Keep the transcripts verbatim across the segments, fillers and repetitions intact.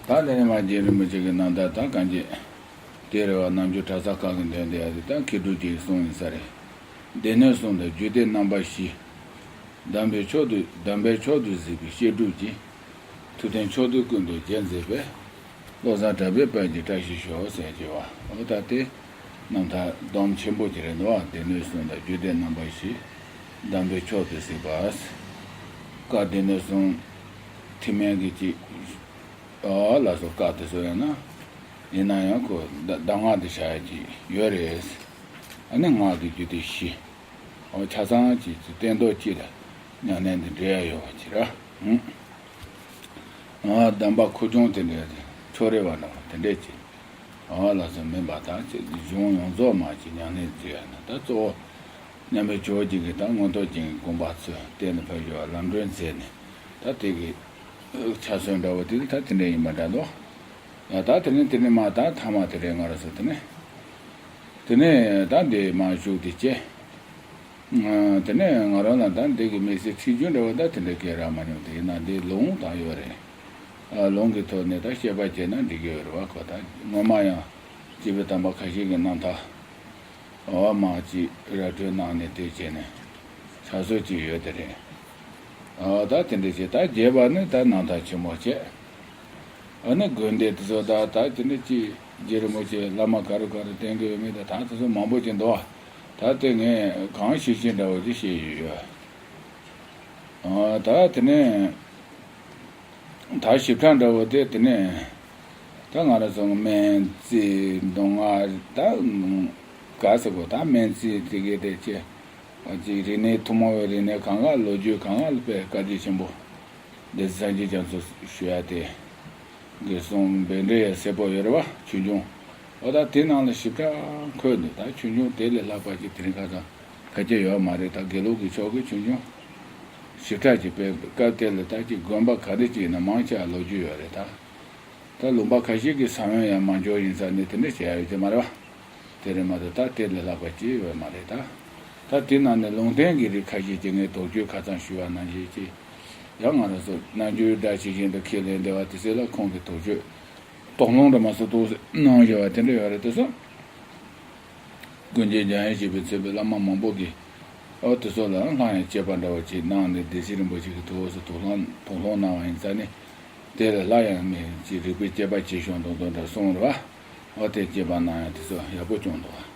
ད་དེ་ནས་མར་རྗེ་རིན་པོ་ཆེ་གི་རྣམ་ཐར་ད་གང་ཅི། དེ་རེད་བ། རྣལ་འབྱོར་གྲྭ་ཚང་ཁག་གི་འདོན་དེ་ཡ་དེ་ད་མཁས་གྲུབ་ཀྱིས་གསུངས་ཡིན་ས་རེད། སྡེ་སྣོད་གསུམ་དང་རྒྱུད་སྡེ་རྣམ་པ་བཞི། གདམས་པའི་མཆོག་ཏུ་གདམས་པའི་མཆོག་ཏུ་གཟིགས་པའི་བཤད་སྒྲུབ་ཀྱི། ཐུབ་བསྟན་མཆོག་ཏུ་ཀུན་ཏུ་རྒྱས་མཛད་པའི། བློ་བཟང་གྲགས་པའི་དཔལ་གྱི་བཀྲ་ཤིས་ཤོག་ཟེར་གྱི་བ། འོ་ད་དེ་རྣམ་ཐར་སྡོམ་ཆེན་པོ་ཅིག་རེད་འདུག་བ། སྡེ་སྣོད་གསུམ་དང་རྒྱུད་སྡེ་རྣམ་པ་བཞི། གདམས་པའི་མཆོག་ཏུ་གཟིགས་པ། བཀའ་སྡེ་སྣོད་གསུམ། ཐེག་དམན་གྱི་ཅིག་ཨོ་ལགས་སོ། བཀའ་དེ་ཚོ་ཡང་ན། ཡིན་ན་ཡང་ཁོ་གདམས་ངག་དེ་བྱ་ཡ་ཅིག་ཡོད་རེད། ཨ་ནི་སྔགས་ཀྱི་རྒྱུད་སྡེ་བཞི། ཨོ་ཆ་ཚང་ཅིག་སྟན་ཐོག་གཅིག་ལ་ཉམས་ལེན་དེ་འབྲེལ་ཡ་ཡོད་པ་ཅིག་ར། ཨོ་གདམས་པ་ཁུ་ཆུང་དེ་འདྲའི་ཕྱོགས་རེ་བ་འདྲ་བ་དེ་འདྲས་ཅིག་ཨོ་ལགས་སོ། མིན་པ་དང་ཅིག་གཞུང་ཡོངས་རྫོགས་མ་ཅིག་ཉམས་ལེན་མཛད་ཡ་ན་ད་གཙོ་བོ། མཉམ་པའི་ཇོ་བོ་རྗེ་གིས་ད་མངོན་རྟོགས་རྒྱན་གྱི་དགོངས་པ་ཚུལ་བསྟན་ནས་ཕེབས་ཡོད་པ་ལམ་སྒྲོན་མཛད་ནས་ད་དེ་གི་ཕྱག་སྲོལ་འདྲ་བོ་དེ་ད་དེ་འདྲ་ཡིན་པ་འདྲ་འདུག་ཡ་ད་དེ་ནས་དེ་ནས་མ་ད་ཐ་མ་དེ་རེད། ང་རང་ཚོ་དེ་ནས་དེ་ནས་ད་འདི་མ་བཞུགས་དེ་བྱས། དེ་ནས་ང་རང་ལ་ད་འདི་གི་མི་ཚེ་ཁྲིད་རྒྱུ་འདྲ་བོ་ད་དེ་འདྲ་སྐད་རག་མ་མྱོང་། དེ་ཡིན་ན་འདི་ལུང་དང་ཡོད་རེད། ལུང་གི་ཐོག་ནས་ད་བཤད་པ་བྱས་ན་འགྲིག་གི་ཡོད་རེད་བ། ཁོ་ད་སྔོན་མ་ཡང་སྐྱེས་བུ་དམ་པ་ཁ་ཤས་ཀྱི་རྣམ་ཐར། འོ་མ་ཅིག་ར་སྤྲོད་གནང་ནས་དེ་བྱས་ནས་ཕྱག་སྲོལ་ཅིག་ཡོད་དེ་རེད། འོ་ད་དེ་འདྲ་བྱས་ད་རྒྱས་པ་ནི་ད་རྣམ་ཐར་ཆེན་མོ་བྱས། ཨ་ནི་དགོན་སྡེ་དེ་ཚོ་ད་ད་དེ་འདྲ་ཅིག་རྗེ་རིན་པོ་ཆེ་བླ་མ་ག་རེ་ག་རེ་བསྟེན་གི་ཡོད་མེད་ད་ད་དེ་ཚོ་མང་པོ་ཅིག་འདུག་བ། ད་དེ་ངས་གང་ཤེས་ཤེས་འདྲ་བོ་ཅིག་བཤད་ཡོད་ཡོད། འོ་ད་དེ་ནས། ད་ཞིབ་ཕྲ་འདྲ་བོ་དེ་དེ་ནས་ད་ང་རང་ཚོ་སྨན་རྩིས་མདོ་སྔགས་ད་ག་ཟེར་གོ་ད་སྨན་རྩིས་དེ་གའི་དེ་ཅེ་ཅིག་རིག་གནས་ཐུན་མོང་བའི་རིག་གནས་གང་ག་ལོ་རྒྱུས་གང་ག་ལ་དཔེ་བཀའ་དྲིན་ཆེན་པོ་འདི་སངས་རྒྱས་རྒྱ་མཚོ་ཞུ་ཡ་དེ་གི་གསུང་བཻ་ཌཱུརྱ་ཟེར་པོ་ཡོད་རེད་བ། ཆོས་འབྱུང་འོ་ད་དེ་ནང་ལ་ཞིབ་ཕྲ་འཁོད་འདུག་ད་ཆོས་འབྱུང་དེ་ལས་ལྷག་པ་ཅིག་དེ་རིང་ཁ་སང་ག་ཅེ་ཡོད་མ་རེད། ད་དགེ་ལུགས་ཀྱི་ཕྱོགས་ཀྱི་ཆོས་འབྱུང་ཞིབ་ཕྲ་ཅིག་སྤེལ་སྐབས་དེ་ལ་ད་ཅིག་དགོན་པ་ག་རེ་ཅིག་ཡིན་ན་མང་ཆེ་བ་ལོ་རྒྱུས་ཡོད་རེད་ད། ད་ལུང་པ་ཁ་ཤས་ཀྱི་ས་བོན་ཡང་མ་འཇོག་ཡིན་ས་ནི་དེ་འདྲ་བྱས་ཡ་ཡོད་ཀྱི་མ་རེད་བ། དེ་རེད་མ་གཏོགས་ད་དེ་ལས་ལྷག་པ་ཅིག་ཡོད་མ་རེད་ད། ད་དེ་ནང་ནས་ལུང་བསྟན་གྱི་རིགས་ཁ་ཤས་ཀྱི་ངས་དོགས་གཅོད་ཁ་ཚང་ཞུས་པ་ནང་བཞིན་ཅིག་ཡང་ང་རང་ཚོ་རྣལ་འབྱོར་སྒྲ་ཇི་བཞིན་དུ་ཁས་ལེན་བདེ་བ་དེ་ཚོ་ལ་ཁོང་གིས་དོགས་གཅོད་དོགས་སློང་འདྲ་མ་སོ་དོགས་གནང་བཞག་པ་དེ་འདྲ་ཡོད་རེད་དེ་ཚོ། ཀུན་མཁྱེན་འཇམ་དབྱངས་བཞད་པས་མཚོན་པའི་བླ་མ་མང་པོ་གིས་ཨོ་དེ་ཚོ་ལ་སླར་ཡང་དཔྱད་པ་འདྲ་བོ་ཅིག་གནང་ནས་སྡེ་སྲིད་རིན་པོ་ཆེ་གིས་དོགས་སུ་དོགས་སློང་དོགས་སློང་གནང་བ་ཡིན་ཙང་ནི་དེ་ལ་སླར་ཡང་མི་ཅིག་རིག་པའི་དཔྱད་པ་བྱེད་ཤོག་མདོག་མདོག་འདྲ་གསུངས་རེད་བ། ཨོ་དེ་དཔྱད་པ་གནང་ཡང་དེ་ཚོ་ཡག་པོ་བྱུང་འདུག་བ།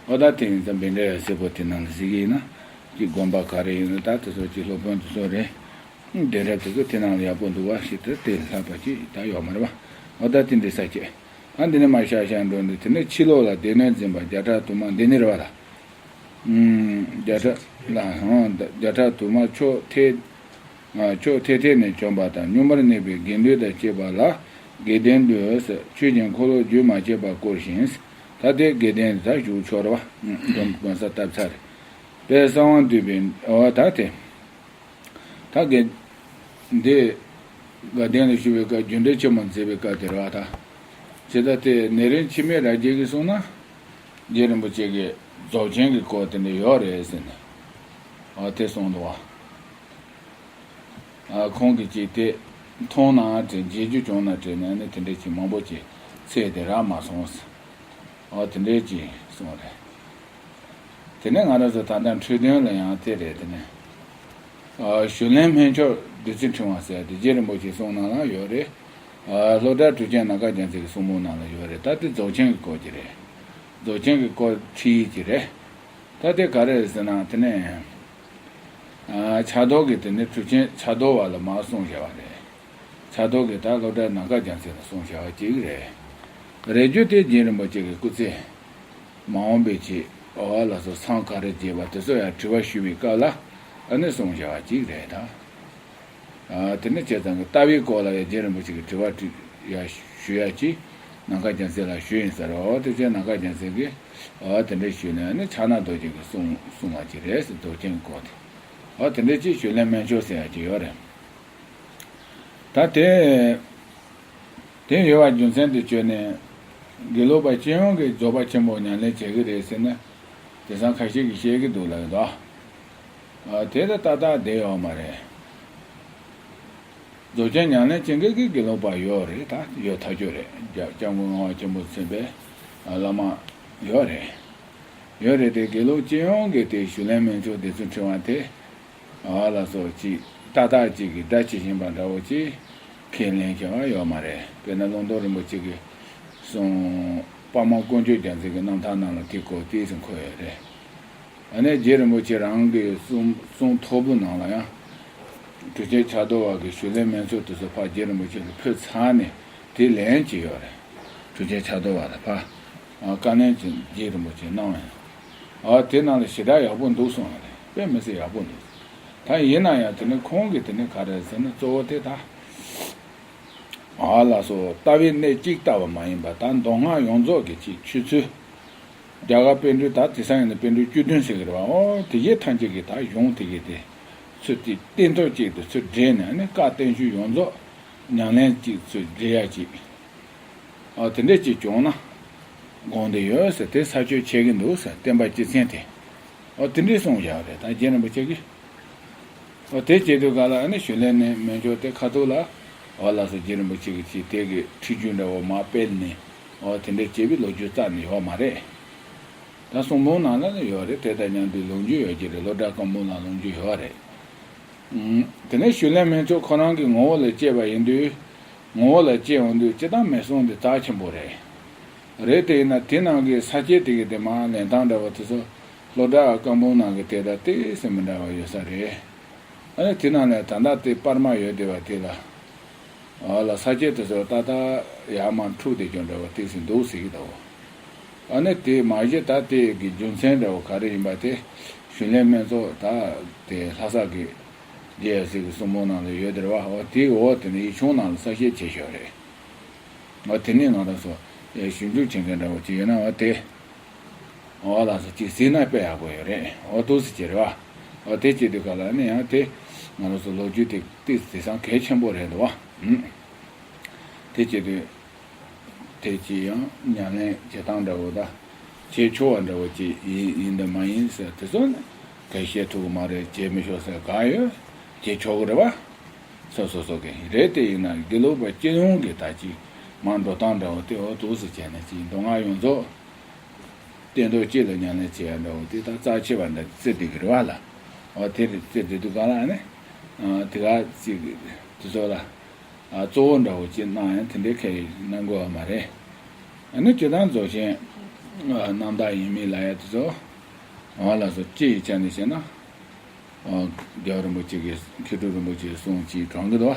ཨོ་ད་དེ་ཡིན་ཙང་བཻ་ཌཱུརྱ་ཟེར་པོ་དེ་ནང་ལ་གཟིགས་ཀྱི་ཡིན་ན་ཅིག་དགོན་པ་ག་རེ་ཡིན་ན་ད་དེ་ཚོ་ཅིག་སློབ་དཔོན་དེ་ཚོ་རེད། གདན་རབས་དེ་ཚོ་དེ་ནང་ལ་ཡག་པོ་འདུག་བ་ཞིག་དེ་དེ་ལྷག་པ་ཅིག་ད་ཡོད་མ་རེད་བ། ཨོ་ད་དེ་འདྲ་ས་ཆེ། ཨ་འདི་ནས་མར་ཤར་ཤར་འགྲོ་འདི་དེ་ནས་ཕྱི་ལོགས་ལ་སྡེ་སྣོད་འཛིན་པ་བརྒྱ་ཕྲག་དུ་མ་འདི་ནི་རེད་བ་ལ། ཨུམ། བརྒྱ་ཕྲག་ལ་ཧང་བརྒྱ་ཕྲག་དུ་མ་ཕྱོགས་ཐད་ཨ་ཕྱོགས་ཐད་ཐད་ནས་བྱོན་པ་དང་སྙོམས་པར་གནས་པའི་དགེ་འདུན་དང་བཅས་པ་ལ་དགེ་ལྡན་འདུས་ཟེར་ཆོས་ཀྱི་འཁོར་ལོ་རྒྱུན་མ་ཆད་པར་བསྐོར་ཞིང་། ད་ལྟའི་དགེ་ལྡན་ད་བཞུགས་ཆོག་རེད་བ། དགོན་དགོན་ས་བཏབ་ཚར་རེད། དཔལ་གསང་བ་འདུས་པའི་འོ་ད་དེ། ད་གི་འདི་དགའ་ལྡན་ལ་ཞུ་བའི་སྐབས་རྒྱུ་འབྲས་ཆེན་མོ་མཛད་པའི་སྐབས་དེ་རེད་བ་ད། ཇི་ལྟར་དེ་ནེ་རན་འཆི་མེད་རབ་རྒྱས་ཀྱིས་གསུངས་ན། རྗེ་རིན་པོ་ཆེ་གིས་རྫོགས་ཆེན་གྱི་སྐོར་དེ་འདྲ་ཡོད་རེད་ཟེར་ནས། ཨ་དེ་གསུངས་འདུག་བ། ཨ་ཁོང་གིས་ཅིག་དེ་མཐོང་ན་དྲན་མཇལ་རྒྱུ་བྱུང་ན་དྲན་ནས་ནི་དེ་འདྲས་ཅིག་མང་པོ་ཅིག་ཚེ་དེ་རག་མ་སོང་ཟེར། ཨོ་དེ་འདྲའི་ཅིག་གསུངས་རེད། དེ་ནས་ང་རང་ཚོ་ད་ལྟ་འཕྲོས་དོན་ལ་ཡང་དེ་རེད་དེ་ནས། ཨ་ཞུས་ལན་སྨན་མཆོག་བདུད་རྩི་ཕྲེང་བ་ཟེར་དེ་རྗེ་རིན་པོ་ཆེའི་གསུང་ནང་ལ་ཡོད་རེད། ཨ་སློབ་གྲྭ་གྲུབ་ཆེན་ནམ་མཁའ་རྒྱལ་མཚན་གྱི་གསུང་འབུམ་ནང་ལ་ཡོད་རེད། ད་དེ་རྫོགས་ཆེན་གྱི་སྐོར་གྱི་རེད། རྫོགས་ཆེན་གྱི་སྐོར་ཁྲིད་ཀྱི་རེད། ད་དེ་ག་རེ་རེད་ཟེར་ན་དེ་ནས། ཨ་ཕྱག་རྡོར་གྱིས་དེ་ནས་གྲུབ་ཆེན་ཕྱག་རྡོར་བ་ལ་མར་གསུངས་བཞག་པ་རེད། ཕྱག་རྡོར་གྱིས་ད་སློབ་གྲྭ་ནམ་མཁའ་རྒྱལ་མཚན་ལ་གསུངས་བཞག་པ་ཅིག་རེད། རེ་རྒྱུ་དེ་རྗེ་རིན་པོ་ཆེ་གི་སྐུ་ཚེ་མ་འོངས་པའི་ཆེད་འོ་ལ་སོགས་མཚམས་ག་རེ་བརྒྱབ་པ་དེ་ཚོ་ཡང་དྲི་བ་ཞུས་པའི་སྐབས་ལ་ཨ་ནི་གསུངས་བཞག་པ་ཅིག་རེད་ད། ཨ་དེ་ནས་བྱས་ཙང་གི་ལྟ་བའི་སྐོར་ལ་ཡང་རྗེ་རིན་པོ་ཆེ་གིས་དྲི་བ་དྲི་ཡ་ཞུ་ཡ་ཅིག་ནམ་མཁའ་རྒྱལ་མཚན་ལ་ཞུས་ཡིན་ཟེར། འོ་དེ་བྱས་ནམ་མཁའ་རྒྱལ་མཚན་གྱིས་འོ་དེ་འདྲ་ཞུས་ནས་ཨ་ནི་ཕྱག་ན་རྡོ་རྗེ་གིས་གསུངས་གསུངས་པ་ཅིག་རེད་ཟེར། རྫོགས་ཆེན་གྱི་སྐོར་དེ། ཨོ་དེ་འདྲའི་ཅིག་ཞུས་ལན་སྨན་མཆོག་ཟེར་ཡ་ཅིག་ཡོད་རེད། ད་དེ་དེ་ཡོད་པ་རྒྱུ་མཚན་དེ་བརྗོད་ནས་དགེ་ལུགས་པ་སྤྱི་ཡོངས་ཀྱིས་རྫོགས་པ་ཆེན་པོ་ཉམས་ལེན་བྱེད་ཀྱི་རེད་ཟེར་ན་དེང་སང་ཁ་ཤས་ཀྱིས་བཤད་ཀྱི་འདུག་ལབ་ཀྱི་འདུག་ཨ་དེ་ད་ཏག་ཏག་བསྡད་ཡོད་མ་རེད། རྫོགས་ཆེན་ཉམས་ལེན་བྱེད་མཁན་གྱི་དགེ་ལུགས་པ་ཡོད་རེད། ད་ཡོད་ཐག་ཆོད་རེད། རྒྱ་སྐྱབས་མགོན་ངག་དབང་ཆེན་པོ་མཚན་པའི་བླ་མ་ཡོད་རེད། ཡོད་རེད་དེ། དགེ་ལུགས་སྤྱི་ཡོངས་ཀྱི་དེ་ཞུ་ལན་མན་ཆོད་དེ་ཚོ་འཁྲི་བ་དེ། ཨ་ལ་སོགས་ཅིག་ཏག་ཏག་ཅིག་གིས་སྒྲ་ཇི་བཞིན་པ་འདྲ་བོ་ཅིག་ཁས་ལེན་བྱ་བ་ཡོད་མ་རེད། དཔེར་ན་ཀློང་རྡོལ་རིན་པོ་ཆེ་གིས་གསུངས། པདྨ་དཀོན་མཆོག་རྒྱལ་མཚན་གྱི་རྣམ་ཐར་ནང་ལ་དེ་སྐོར་ཏོག་ཙམ་འཁོད་ཡོད་རེད། ཨ་ནི་རྗེ་རིན་པོ་ཆེ་རང་གི་གསུང་གསུང་ཐོར་བུ་ནང་ལ་ཡང་། གྲུབ་ཆེན་ཕྱག་རྡོར་བ་གི་ཞུ་ལན་མན་ཆོད་དེ་ཚོ་ཕར་རྗེ་རིན་པོ་ཆེ་ལ་ཕུལ་ཚར་ནས་དེ་ལན་བྱས་ཡོད་རེད། གྲུབ་ཆེན་ཕྱག་རྡོར་བ་ལ་ཕར་ཨ་བཀའ་ལན་ཅིག་རྗེ་རིན་པོ་ཆེ་གནང་བ་ཡིན། ཨ་དེ་ནང་ལ་ཞེ་དྲག་ཡག་པོ་འདུག་གསུངས་པ་རེད། དཔེ་མི་སྲིད་ཡག་པོ་འདུག་ད་ཡིན་ན་ཡང་དེ་ནི་ཁོང་གིས་དེ་ནི་ག་རེ་ཟེར་ན། གཙོ་བོ་དེ་ད་ཨ་ལ་སོགས་ལྟ་བའི་གནས་གཅིག་ལྟ་བ་མ་ཡིན་པ། ད་མདོ་སྔགས་ཡོངས་རྫོགས་ཀྱི་ཅིག་ཆོས་ཚུལ། རྒྱ་གར་པཎ་གྲུས་ད་དེང་སང་ཡིན་ན་པཎ་གྲུས་བཅུ་བདུན་ཟེར་གི་རེད་བ། ཨོ་དེ་གའི་ཐམས་ཅད་ཀྱི་ད་གཞུང་དེ་གའི་དེ་ཚུལ་དེ་སྟེང་ཐོག་གཅིག་ཏུ་ཚུར་སྦྲེལ་ནས་ནི་བཀའ་བསྟན་བཅོས་ཡོངས་རྫོགས་ཉམས་ལེན་གཅིག་ཚུར་སྦྲེལ་ཡ་གཅིག་ཨོ་དེ་འདྲས་གཅིག་བྱུང་ན་དགོངས་དོན་ཡོད་ཟེར། དེ་ས་ཆོད་ཆེ་གི་འདུག་ཟེར། བསྟན་པ་སྤྱི་མཚན་དེ། ཨོ་དེ་འདྲས་གསུངས་བཞག་རེད། ད་རྗེ་རིན་པོ་ཆེ་གིས། ཨོ་དེ་བྱེད་དུས་ག་ལ་ཨ་ནི་ཞུ་ལན་ནི་མན་ཆོད་དེ་ཁ་ཐུག་ལ། ཨོ་ལགས་སོ། རྗེ་རིན་པོ་ཆེ་གི་ཅིག་དེ་གི་ཁྲིད་རྒྱུན་འདྲ་བོ་མར་སྤེལ་ནས། ཨོ་དེ་འདྲས་བྱས་པའི་ལོ་རྒྱུས་རྩ་ནས་ཡོད་མ་རེད། ད་གསུང་འབུམ་ནང་ལ་ནི་ཡོད་རེད། དེ་དང་མཉམ་དུ་ལོ་རྒྱུས་ཡོད་ཀྱི་རེད། ལོ་གྲྭ་བཀའ་འབུམ་ལ་ལོ་རྒྱུས་ཡོད་རེད། ཨུམ། དེ་ནས་ཞུ་ལན་མན་ཆོད་ཁོ་རང་གི་ངོ་བོ་ལ་སྐྱེས་པ་ཡིན་དུས། ངོ་བོ་ལ་སྐྱེས་འོང་དུས་སྤྱིར་བཏང་མེད་སོང་དེ་རྩ་ཆེན་པོ་རེད། རེད་དེ་ཡིན་ན་དེ་ནང་གི་ས་བཅད་དེ་གི་དེ་མར་ལེན་སྟངས་འདྲ་བོ་དེ་ཚོ་ལོ་གྲྭ་བཀའ་འབུམ་ནང་གི་དེ་དང་ཏོག་ཙམ་མི་འདྲ་བ་ཡོད་ས་རེད། ཨ་ནི་དེ་ནང་ནས་ད་ལྟ་དེ་པར་མ་ཡོད་བསྡད་པ་དེ་ལ། ཨ་ལ་ས་བཅད་དེ་ཚོ་ཏག་ཏག་ཡར་མར་འཁྲུགས་བསྡད་ཀྱང་འདྲ་བོ་ཏོག་ཙམ་འདུག་ཟེར་གྱི་འདུག་ཨ་ནི་དེ་མ་གཞི་ད་དེ་གི་རྒྱུ་མཚན་འདྲ་བོ་ག་རེ་ཡིན་པ་དེ་ཞུ་ལན་མན་ཆོད་ད་དེ་ལྷ་ས་གི་རྗེ་ཡབ་སྲས་ཀྱི་གསུང་འབུམ་ནང་ལ་ཡོད་དེ་རེད་བ། འོ་དེའི་འོག་དེ་ནི་ཡིག་ཆུང་ནང་ལ་གསལ་བཤད་བྱས་ཤོག་རེད། འོ་དེ་ནས་ང་རང་ཚོ་ཞིབ་འཇུག་བྱེད་མཁན་འདྲ་བོ་ཅིག་ཡོད་ན་འོ་དེ། འོ་ལགས་སོ། ཅིག་གཟིགས་ན་དཔེ་ཡག་པོ་ཡོད་རེད། འོ་འདུག་སེ་བྱས་རེད་བ། འོ་དེ་བྱེད་དུས་ག་ལ་ནི་ཡང་དེ་ང་རང་ཚོ་ལོ་རྒྱུས་དེ་ཏོག་ཙམ་དེང་སང་གལ་ཆེན་པོ་རེད་འདུག་བ། ཨུམ། དེ་བྱེད་དུས། དེ་ཅི་ཡང་ཉམས་ལེན་བྱེད་སྟངས་འདྲ་བོ་དང་། བྱེད་ཆོག་པ་འདྲ་བོ་ཅིག་ཡིན་ཡིན་དང་མ་ཡིན་ཟེར་དེ་ཚོ་ནི་གལ་བཤད་ཐུབ་ཀྱི་མ་རེད། བྱེད་མི་ཆོག་ཟེར་གང་ཡོད། བྱེད་ཆོག་གི་རེད་བ། སོ་སོ་སོ་གི་རེད། དེ་ཡིན་ན་དགེ་ལུགས་པ་སྤྱི་ཡོངས་ཀྱི་ད་ཅིག་མར་འགྲོ་སྟངས་འདྲ་བོ་དེ་འོ་འདུག་སེ་བྱས་ནས་ཅིག་མདོ་སྔགས་ཡོངས་རྫོགས་སྟེང་ཐོག་གཅིག་ལ་ཉམས་ལེན་བྱེད་ཡ་འདྲ་བོ་དེ་ད་རྩ་ཆེ་བ་འདྲ་བརྩི་བསྡད་ཀྱི་རེད་བ་ལ། འོ་དེ་རེད། བརྩི་བསྡད་དུས་ག་ལ་ནི་དེ་ག་ཅིག་དེ་ཚོ་ལ། ཨ་གཙོ་བོ་འདྲ་བོ་ཅིག་གནང་ཡང་དེ་འདྲའི་ཁས་གནང་དགོས་པ་མ་རེད། ཨ་ནི་སྤྱིར་བཏང་རྫོགས་ཆེན་ཨ་རྣམ་དག་ཡིན་མིན་ལབ་ཡ་དེ་ཚོ། འོ་ལགས་སོ། སྤྱི་ཡི་ཆ་ནས་བཤད་ན། ཨ་རྒྱལ་བ་རིན་པོ་ཆེ་གིས་མཁས་གྲུབ་རིན་པོ་ཆེའི་གསུང་ཅིག་དྲངས་གི་འདུག་བ།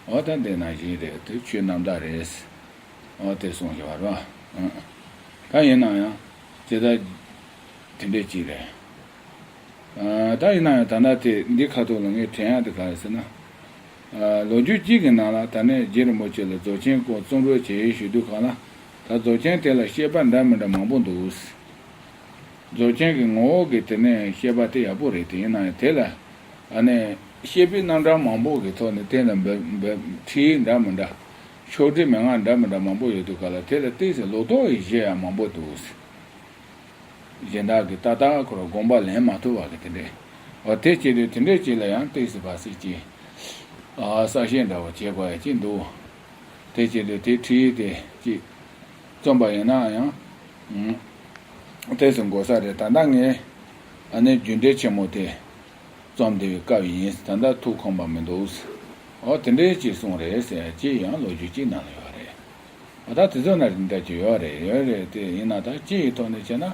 འོ་ད་འདི་ནང་བཞིན་རེད། དེ་ཆོས་རྣམ་དག་རེད། འོ་དེ་གསུངས་བཞག་པ་རེད་བ། ཨ་ད་ཡིན་ན་ཡང་ཇི་ལྟར་དེ་འདྲའི་ཅིག་རེད། ཨ་ད་ཡིན་ན་ཡང་ད་ལྟ་དེ་འདི་ཁ་ཐོག་ལ་ངས་དྲན་ཡག་དེ་ག་རེ་ཟེར་ན། ཨ་ལོ་རྒྱུས་གཅིག་གི་ནང་ལ་ད་ནས་རྗེ་རིན་པོ་ཆེ་ལ་རྫོགས་ཆེན་སྐོར་རྩོམ་རོགས་བྱེད་ཞུ་དུས་གང་ལ། ད་རྫོགས་ཆེན་དེ་ལ་བཤད་པ་འདྲ་མི་འདྲ་མང་པོ་འདུག་རྫོགས་ཆེན་གྱི་ངོ་བོ་གི་དེ་ནས་བཤད་པ་དེ་ཡག་པོ་རེད། དེ་ཡིན་ན་ཡང་དེ་ལ་ཨ་ནས་བཤད་པའི་རྣམ་གྲངས་མང་པོ་གི་ཐོག་ནས་དེ་ལ་འབབ་འབབ་ཁྲིད་ཡིག་འདྲ་མི་འདྲ། ཕྱོགས་སྒྲིག་མན་ངག་འདྲ་མི་འདྲ་མང་པོ་ཡོད་དུས་ག་ལ་དེ་ལ་ཏོག་ཙམ་ལོག་རྟོག་ཡིས་བཞེད་ཡག་མང་པོ་འདུག་གཞན་དག་གིས་ཏག་ཏག་ཁོ་རང་དགོངས་པ་ལེན་མ་ཐུབ་པ་གི་དེ་འདྲས། འོ་དེ་བྱེད་དུས་དེ་འདྲས་ཅིག་ལ་ཡང་ཏོག་ཙམ་བར་སྲིད་ཀྱི་ཨ་གསལ་བཤད་འདྲ་བོ་བྱེད་དགོས་ཡ་ཅིག་འདུག་དེ་བྱེད་དུས་དེ་ཁྲིད་ཡིག་དེ་ཅིག་རྩོམ་པ་ཡིན་ན་ཡང་ཨུམ་ཏོག་ཙམ་དགོས་ས་རེད། ད་ལྟ་ངས་ཨ་ནི་རྒྱུ་འབྲས་ཆེན་མོ་དེ་རྩོམ་བསྡད་པའི་སྐབས་ཡིན། ད་ལྟ་ཐུགས་ཁོམ་པ་མི་འདུག་འོ་དེ་འདྲས་ཅིག་གསུངས་རེད་ཟེར་ཡ་ཅིག་ཡང་ལོ་རྒྱུས་ཅིག་ནང་ལ་ཡོད་རེད། འོ་ད་དེ་ཚོ་ན་རིན་ཐང་ཅིག་ཡོད་རེད། ཡོད་རེད། དེ་ཡིན་ན་ད་སྤྱི་ཡི་ཐོག་ནས་བྱས་ན།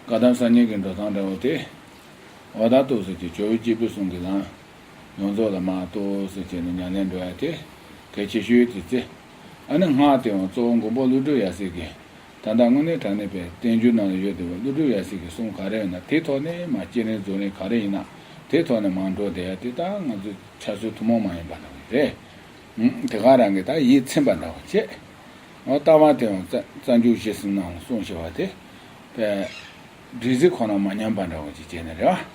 བཀའ་གདམས་གསར་རྙིང་གི་འགྲོ་སྟངས་འདྲ་བོ་དེ། འོ་ད་ཏོག་ཙམ་ཅིག་ཇོ་བོ་རྗེ་བཙུན་གྱི་ལམ་ཡོངས་རྫོགས་ལ་མར་ཏོག་ཙམ་བྱས་ནས་ཉམས་ལེན་འགྲོ་ཡ་དེ་གལ་ཆེ་ཤོས་དེ་རྩི། ཨ་ནི་སྔགས་དེའང་གཙོ་བོ་མགོན་པོ་ཀླུ་སྒྲུབ་ཡབ་སྲས་ཀྱི། ད་ལྟ་དངོས་གནས་དྲང་གནས་པའི་བསྟན་འགྱུར་ནང་ལ་ཡོད་བསྡད་པ་ཀླུ་སྒྲུབ་ཡབ་སྲས་ཀྱི་གསུང་ག་རེ་ཡོད་ན་དེ་ཐོག་ནས་མར་སྤྱན་རས་གཟིགས་རིང་ག་རེ་ཡིན་ན་དེ་ཐོག་ནས་མར་འགྲོ་བསྡད་ཡ་དེ་ད་ང་ཚོ་ཕྱག་སྲོལ་ཐུན་མོང་མ་ཡིན་པ་ནང་བཞིན་རེད། ཨུམ། དེ་ག་རང་གི་ད་ཡིད་ཚིམ་པ་འདྲ་བོ་བྱས། འོ་ལྟ་བ་དེའང་རྩ་རྩ་འཇུག་གཞི་གསུམ་ནང་ལ་གསུངས་བཞག་པ་དེ། པས། སྒྲིག་གཞི་ཁོ་ན་མ་ཉམས་པ་འདྲ་བོ་ཅིག་བྱས་ནས་རེད་བ།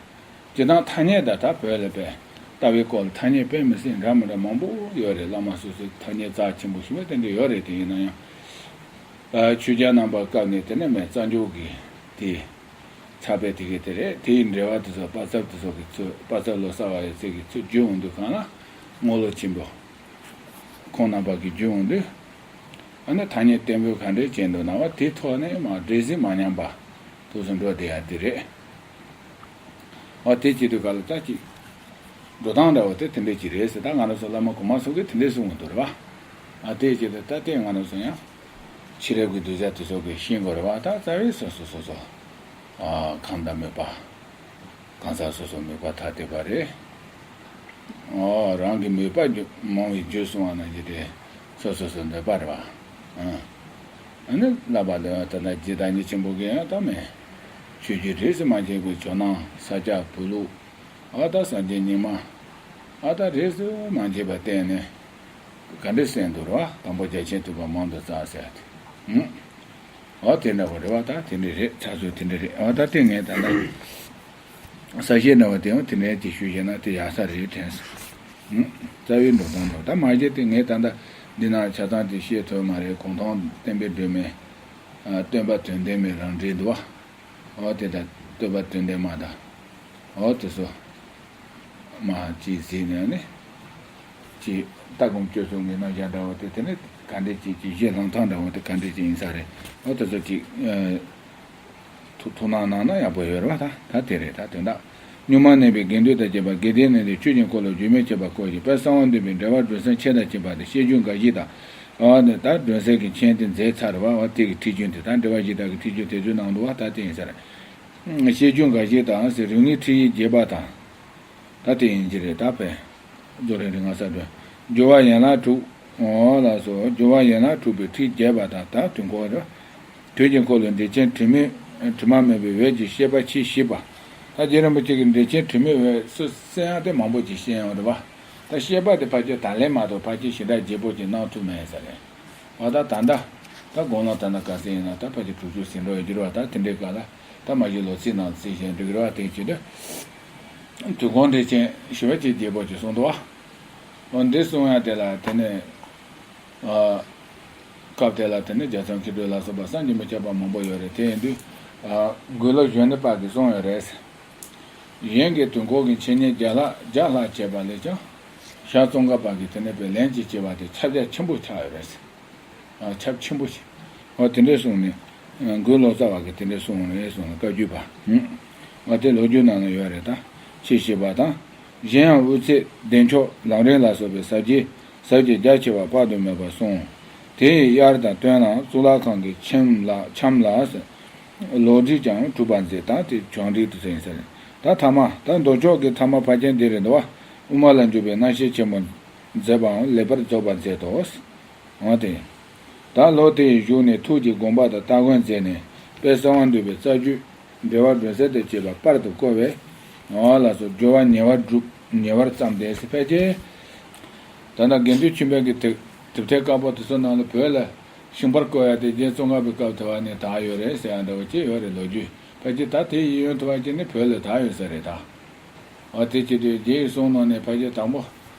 སྤྱིར་བཏང་ཐ་སྙད་ད་ལྟ་བོད་ལ་པས་ལྟ་བའི་སྐོར་ལ་ཐ་སྙད་དཔེ་མི་སྲིད་འདྲ་མི་འདྲ་མང་པོ་ཡོད་རེད། བླ་མ་སོ་སོའི་ཐ་སྙད་རྩ་ཆེན་པོ་ཞིག་པ་དེ་འདྲ་ཡོད་རེད། དེ་ཡིན་ན་ཡང་། ཨ་ཆོས་རྒྱལ་རྣམ་པ་སྐབས་ནས་དེ་ནས་མས་རྩ་འཇུག་གི་དེ། ཕྱག་དཔེ་དེ་གའི་དེ་རེད། དེའི་འགྲེལ་པ་དེ་ཚོ་དཔག་ཚབ་དེ་ཚོ་གི་ཚུར་དཔག་ཚབ་ལོ་ཙཱ་བ་ཡི་ཚིག་གི་ཚུར་བརྒྱུད་འོང་དུས་གང་ལ་རྔོག་ལོ་ཆེན་པོ། ཁོང་རྣམ་པ་གིས་བརྒྱུད་འོང་དུས། ཨ་ནི་ཐ་སྙད་བརྟན་པོའི་ག་འདྲས་བྱས་འདུག་ན་བ་དེའི་ཐོག་ནས་མ་འདྲེས་སེ་མ་ཉམས་པ་ཐུགས་སུ་འགྲོ་བསྡད་ཡ་དེ་རེད། ཨ་དེ་བྱེད་དུས་ག་ལ་ད་ཅིག་འགྲོ་སྟངས་འདྲ་བོ་དེ་དེ་འདྲས་ཅིག་རེད་ཟེར། ད་ང་རང་ཚོ་བླ་མ་གོང་མ་ཚོ་གིས་དེ་འདྲས་གསུང་གི་འདུག་རེད་བ། ཨ་དེ་བྱེད་དུས་ད་ལྟའི་ང་རང་ཚོ་ཡང་ཕྱི་རབས་ཀྱི་གདུལ་བྱ་དེ་ཚོ་གིས་ཤེས་དགོས་རེད་བ། ད་རྩ་བའི་སོ་སོ་སོ་སོ་ཨ་ཁམས་དང་མོས་པ། གང་ཟག་སོ་སོ་མོས་པ་ཐ་དད་པ་རེད། ཨོ་རང་གི་མོས་པ་རྒྱུ་མང་བའི་རྒྱུ་གསུང་བ་ན་ཡི་དེ་སོ་སོ་སོ་འདོད་པ་རེད་བ། ཨ་ཨ་ནི་བསླབ་པ་ལ་ད་ལྟ་རྗེ་བདག་ཉིད་ཆེན་པོ་གིས་ཡང་ད་མེད། ཆོས་བརྒྱུད་རིས་སུ་མ་ཆད་པའི་ཇོ་ནང་ས་སྐྱ་བོད་ལུགས། ཨ་ད་སངས་རྒྱས་རྙིང་མ། ཨ་ད་རིས་སུ་མ་ཆད་པ་བསྟེན་ནས་ག་འདྲས་གསན་འདུག་རེད་བ། དང་པོ་རྒྱ་ཆེན་ཐུབ་པ་མང་དུ་བསྩལ་ཟེར་ཡ་དེ། ཨུ། ཨོ་དེ་འདྲ་བོ་རེད་བ། ད་དེ་འདྲ་རེད། ཚ་ཚོད་དེ་འདྲ་རེད། ཨོ་ད་དེ་ངས་ད་ལྟ་ས་བཤད་འདྲ་བོ་དེ་ཡང་དེ་འདྲ་ཅིག་ཞུས་བྱས་ན་དེ་ཡག་ས་རེད་དྲན་སོང་། ཨུ། རྩ་བའི་འགྲོ་སྟངས་འདྲ་བོ། ད་མ་གཞི་དེ་ངས་ད་ལྟ་འདི་ན་ཆ་ཚང་དེ་བཤད་ཐུབ་མ་རེད། གུང་ཐང་བསྟན་པའི་སྒྲོན་མེ། ཨ་སྟོན་པ་དོན་ལྡན་མའི་རང་འགྲེལ་འདུག་བ། ཨོ་དེ་ད་སྟོན་པ་དོན་ལྡན་མ་ད། ཨོ་དེ་ཚོ། མ་ཅིག་གཟིགས་ནས་ནི། ཅིག་ལྟ་སྒོམ་སྤྱོད་གསུམ་གྱི་རྣམ་གཞག་འདྲ་བོ་དེ་དེ་ནི་ག་འདྲས་ཅིག་ཅིག་གཞི་ལྷག་ཐངས་འདྲ་བོ་དེ་ག་འདྲས་ཅིག་ཡིན་ས་རེད། ཨོ་དེ་ཚོ་ཅིག་ཨ་ཐུགས་ཐུགས་སྣང་གནང་ན་ཡག་པོ་ཡོད་རེད་བ། ད་ད་དེ་རེད། ད་དོན་དག་གཉུག་མ་གནས་པའི་དགེ་འདུན་དང་བཅས་པ་དགེ་ལྡན་གནས་འདིར་ཆོས་ཀྱི་འཁོར་ལོ་རྒྱུན་མི་ཆད་པར་བསྐོར་ཞིང་དཔལ་གསང་བ་འདུས་པའི་འགྲེལ་པ་སྒྲོན་གསལ་མཆེད་དང་བཅས་པ་དང་བཤད་རྒྱུན་འགའ་ཞིག་དང་། ཨ་ནི་ད་སྒྲོན་གསལ་གྱི་མཆན་དེ་མཛད་ཚར་བ། འོ་དེ་གི་ཁྲིད་རྒྱུན་དེ་དང་འགྲེལ་པ་བཞི་དག་གི་ཁྲིད་རྒྱུན་དེ་ཚོའི་ནང་དུ་བ་ད་དེ་ཡིན་ས་རེད། བཤད་རྒྱུན་འགའ་ཞིག་དང་ཟེར། རིམ་གཉིས་ཁྲིད་ཡིག་རྒྱས་པ་དང་། ད་དེ་ཡིན་གྱི་རེད། ད་ཕན། རྫོགས་རིམ་རིམ་ལྔ་ས་བདུན། སྦྱོར་བ་ཡན་ལག་དྲུག་ཨོ་ལགས་སོ། སྦྱོར་བ་ཡན་ལག་དྲུག་པའི་ཁྲིད་རྒྱས་པ་དང་། ད་དུས་འཁོར་རེད། དུས་ཀྱི་འཁོར་ལོའི་འགྲེལ་ཆེན་དྲི་མེད་དྲི་མ་མེད་པའི་འོད་ཀྱི་བཤད་པ་ཆེས་ཞིབ་པ། ད་རྗེ་རིན་པོ་ཆེ་གིས་འགྲེལ་ཆེན་དྲི་མེད་འོད་སུ་གསན་ཡག་དེ་མང་པོ་ཅིག་བཤད་ཡོང་རེད་བ། ད་བཤད་པ་དེ་ཕལ་ཆེར་ད་ལན་མ་གཏོགས་ཕལ་ཆེར་ཞེ་དྲག་རྒྱས་པོ་ཅིག་གནང་ཐུབ་མེད་ས་རེད། འོ་ད་ད་ལྟ། ད་དགུང་ལོ་ད་ལྟ་ག་ཚོད་ཡིན་ན་ད་ཕལ་ཆེར་དྲུག་ཅུ་ཟིན་འགྲོ་ཡོད་རྒྱུ་རེད་བ། ད་དེ་འདྲའི་སྐབས་ལ་ད་མ་གཞི་ལོ་ཚིགས་ནང་གཟིགས་བཞིན་འགྲིག་གི་རེད་བ། དེ་བྱེད་དུས་དུས་འཁོར་འགྲེལ་ཆེན་ཞེ་པོ་ཅིག་རྒྱས་པོ་ཅིག་གསུངས་འདུག་བ། འོ་འདི་གསུང་ཡ་དེ་ལ་དེ་ནས། ཨ། སྐབས་དེ་ལ་དེ་ནས་རྒྱ་མཚོ་མཁས་གྲུབ་ལ་སོགས་པ་སངས་རྒྱས་མི་ཁྱབ་པ་མང་པོ་ཡོད་རེད། དེ་ཡིན་དུས། ཨ། འགོས་ལོ་གཞོན་ནུ་པ་གིས་གསུངས་ཡོད་རེད། གཞན་གྱིས་དུས་འཁོར་གྱི་འཆད་ཉན་བརྒྱ་ལྷག་བརྒྱ་ལྷག་བྱས་པ་ལས་ཀྱང་། ཞང་ཙོང་ཁ་པ་གིས་དེ་ནས་པའི་ལན་གཅིག་བྱས་པ་དེ་ཁྱབ་རྒྱ་ཆེན་པོ་ཆགས་ཡོད་རེད། ཨ། ཁྱབ་ཆེན་པོ་ཞིག་འོ་དེ་འདྲས་གསུངས་ནས། འགོས་ལོ་ཙཱ་བ་གིས་དེ་འདྲས་གསུངས་རེད་གསུངས་ནས་བཀའ་བརྒྱུད་པ། ཨ་དེ་ལོ་རྒྱུས་ནང་ལ་ཡོད་རེད་ད། ཆེས་ཞིབ་པ་དང་། གཞན་ཡང་དབུ་ཚད་བདེ་མཆོག་ལམ་རིམ་ལ་སོགས་པའི་ཟབ་རྒྱས་ཟབ་རྒྱས་རྒྱ་ཆེ་བ་དཔག་ཏུ་མེད་པ་གསུངས། དེ་ཡི་དབྱར་དང་སྟོན་ལའང་གཙུག་ལག་ཁང་གི་ཁྱིམ་ལ་ཁྱམས་ལ་ཟེར། ལོག་བྲིས་ཀྱང་གྲུབ་པར་མཛད་དང་དེ་བྱང་བྲིས་དུ་ཟེར་ཡིན་ས་རེད། ད་ཐ་མ་ད་མདོ་ཕྱོགས་ཀྱི་ཐ་མ་ཕལ་ཆེར་འདི་རེད་འདུག་བ། དབུ་མ་ལ་འཇུག་པའི་རྣམ་བཤད་ཆེན་མོ་མཛད་པའང་ལེགས་པར་རྫོགས་པར་མཛད་དོ། འོ་དེ། ད་ལོ་དེ་ཡི་གཞུག་ནས་ཐུགས་ཀྱི་དགོངས་པ་དང་སྟ་གོན་མཛད་ནས་དཔལ་གསང་བ་འདུས་པའི་རྩ་རྒྱུད་འགྲེལ་པ་སྒྲོན་གསལ་དང་བཅས་པ་པར་དུ་བརྐོས་པས། འོ་ལགས་སོ། སྦྱོར་བ་ཉེ་བར་བསྒྲུབས་ཉེ་བར་བརྩམས་ཏེ་ཕལ་ཆེར། ད་ལྟ་དགེ་འདུན་ཆོས་འཕེལ་གྱི་དེབ་དེབ་ཐེར་དཀར་པོ་དེ་ཚོ་ནང་ལ་བོད་ལ་ཤིང་པར་བརྐོ་ཡ་དེ་རྗེ་ཙོང་ཁ་པའི་སྐབས་དེ་བ་ནས་དར་ཡོད་རེད་ཟེར་ཡ་འདྲ་བོ་ཅིག་ཡོད་རེད་ལོ་རྒྱུས། ཕལ་ཆེར་ད་དེ་ཡིན་ཡོད་ཐུབ་པ་ཅིག་ནི་བོད་ལ་དར་ཡོད་ས་རེད་ད། འོ་དེ་བྱེད་དུས་རྗེ་ཡི་གསུང་ནང་ནས་ཕལ་ཆེར་དང་པོ།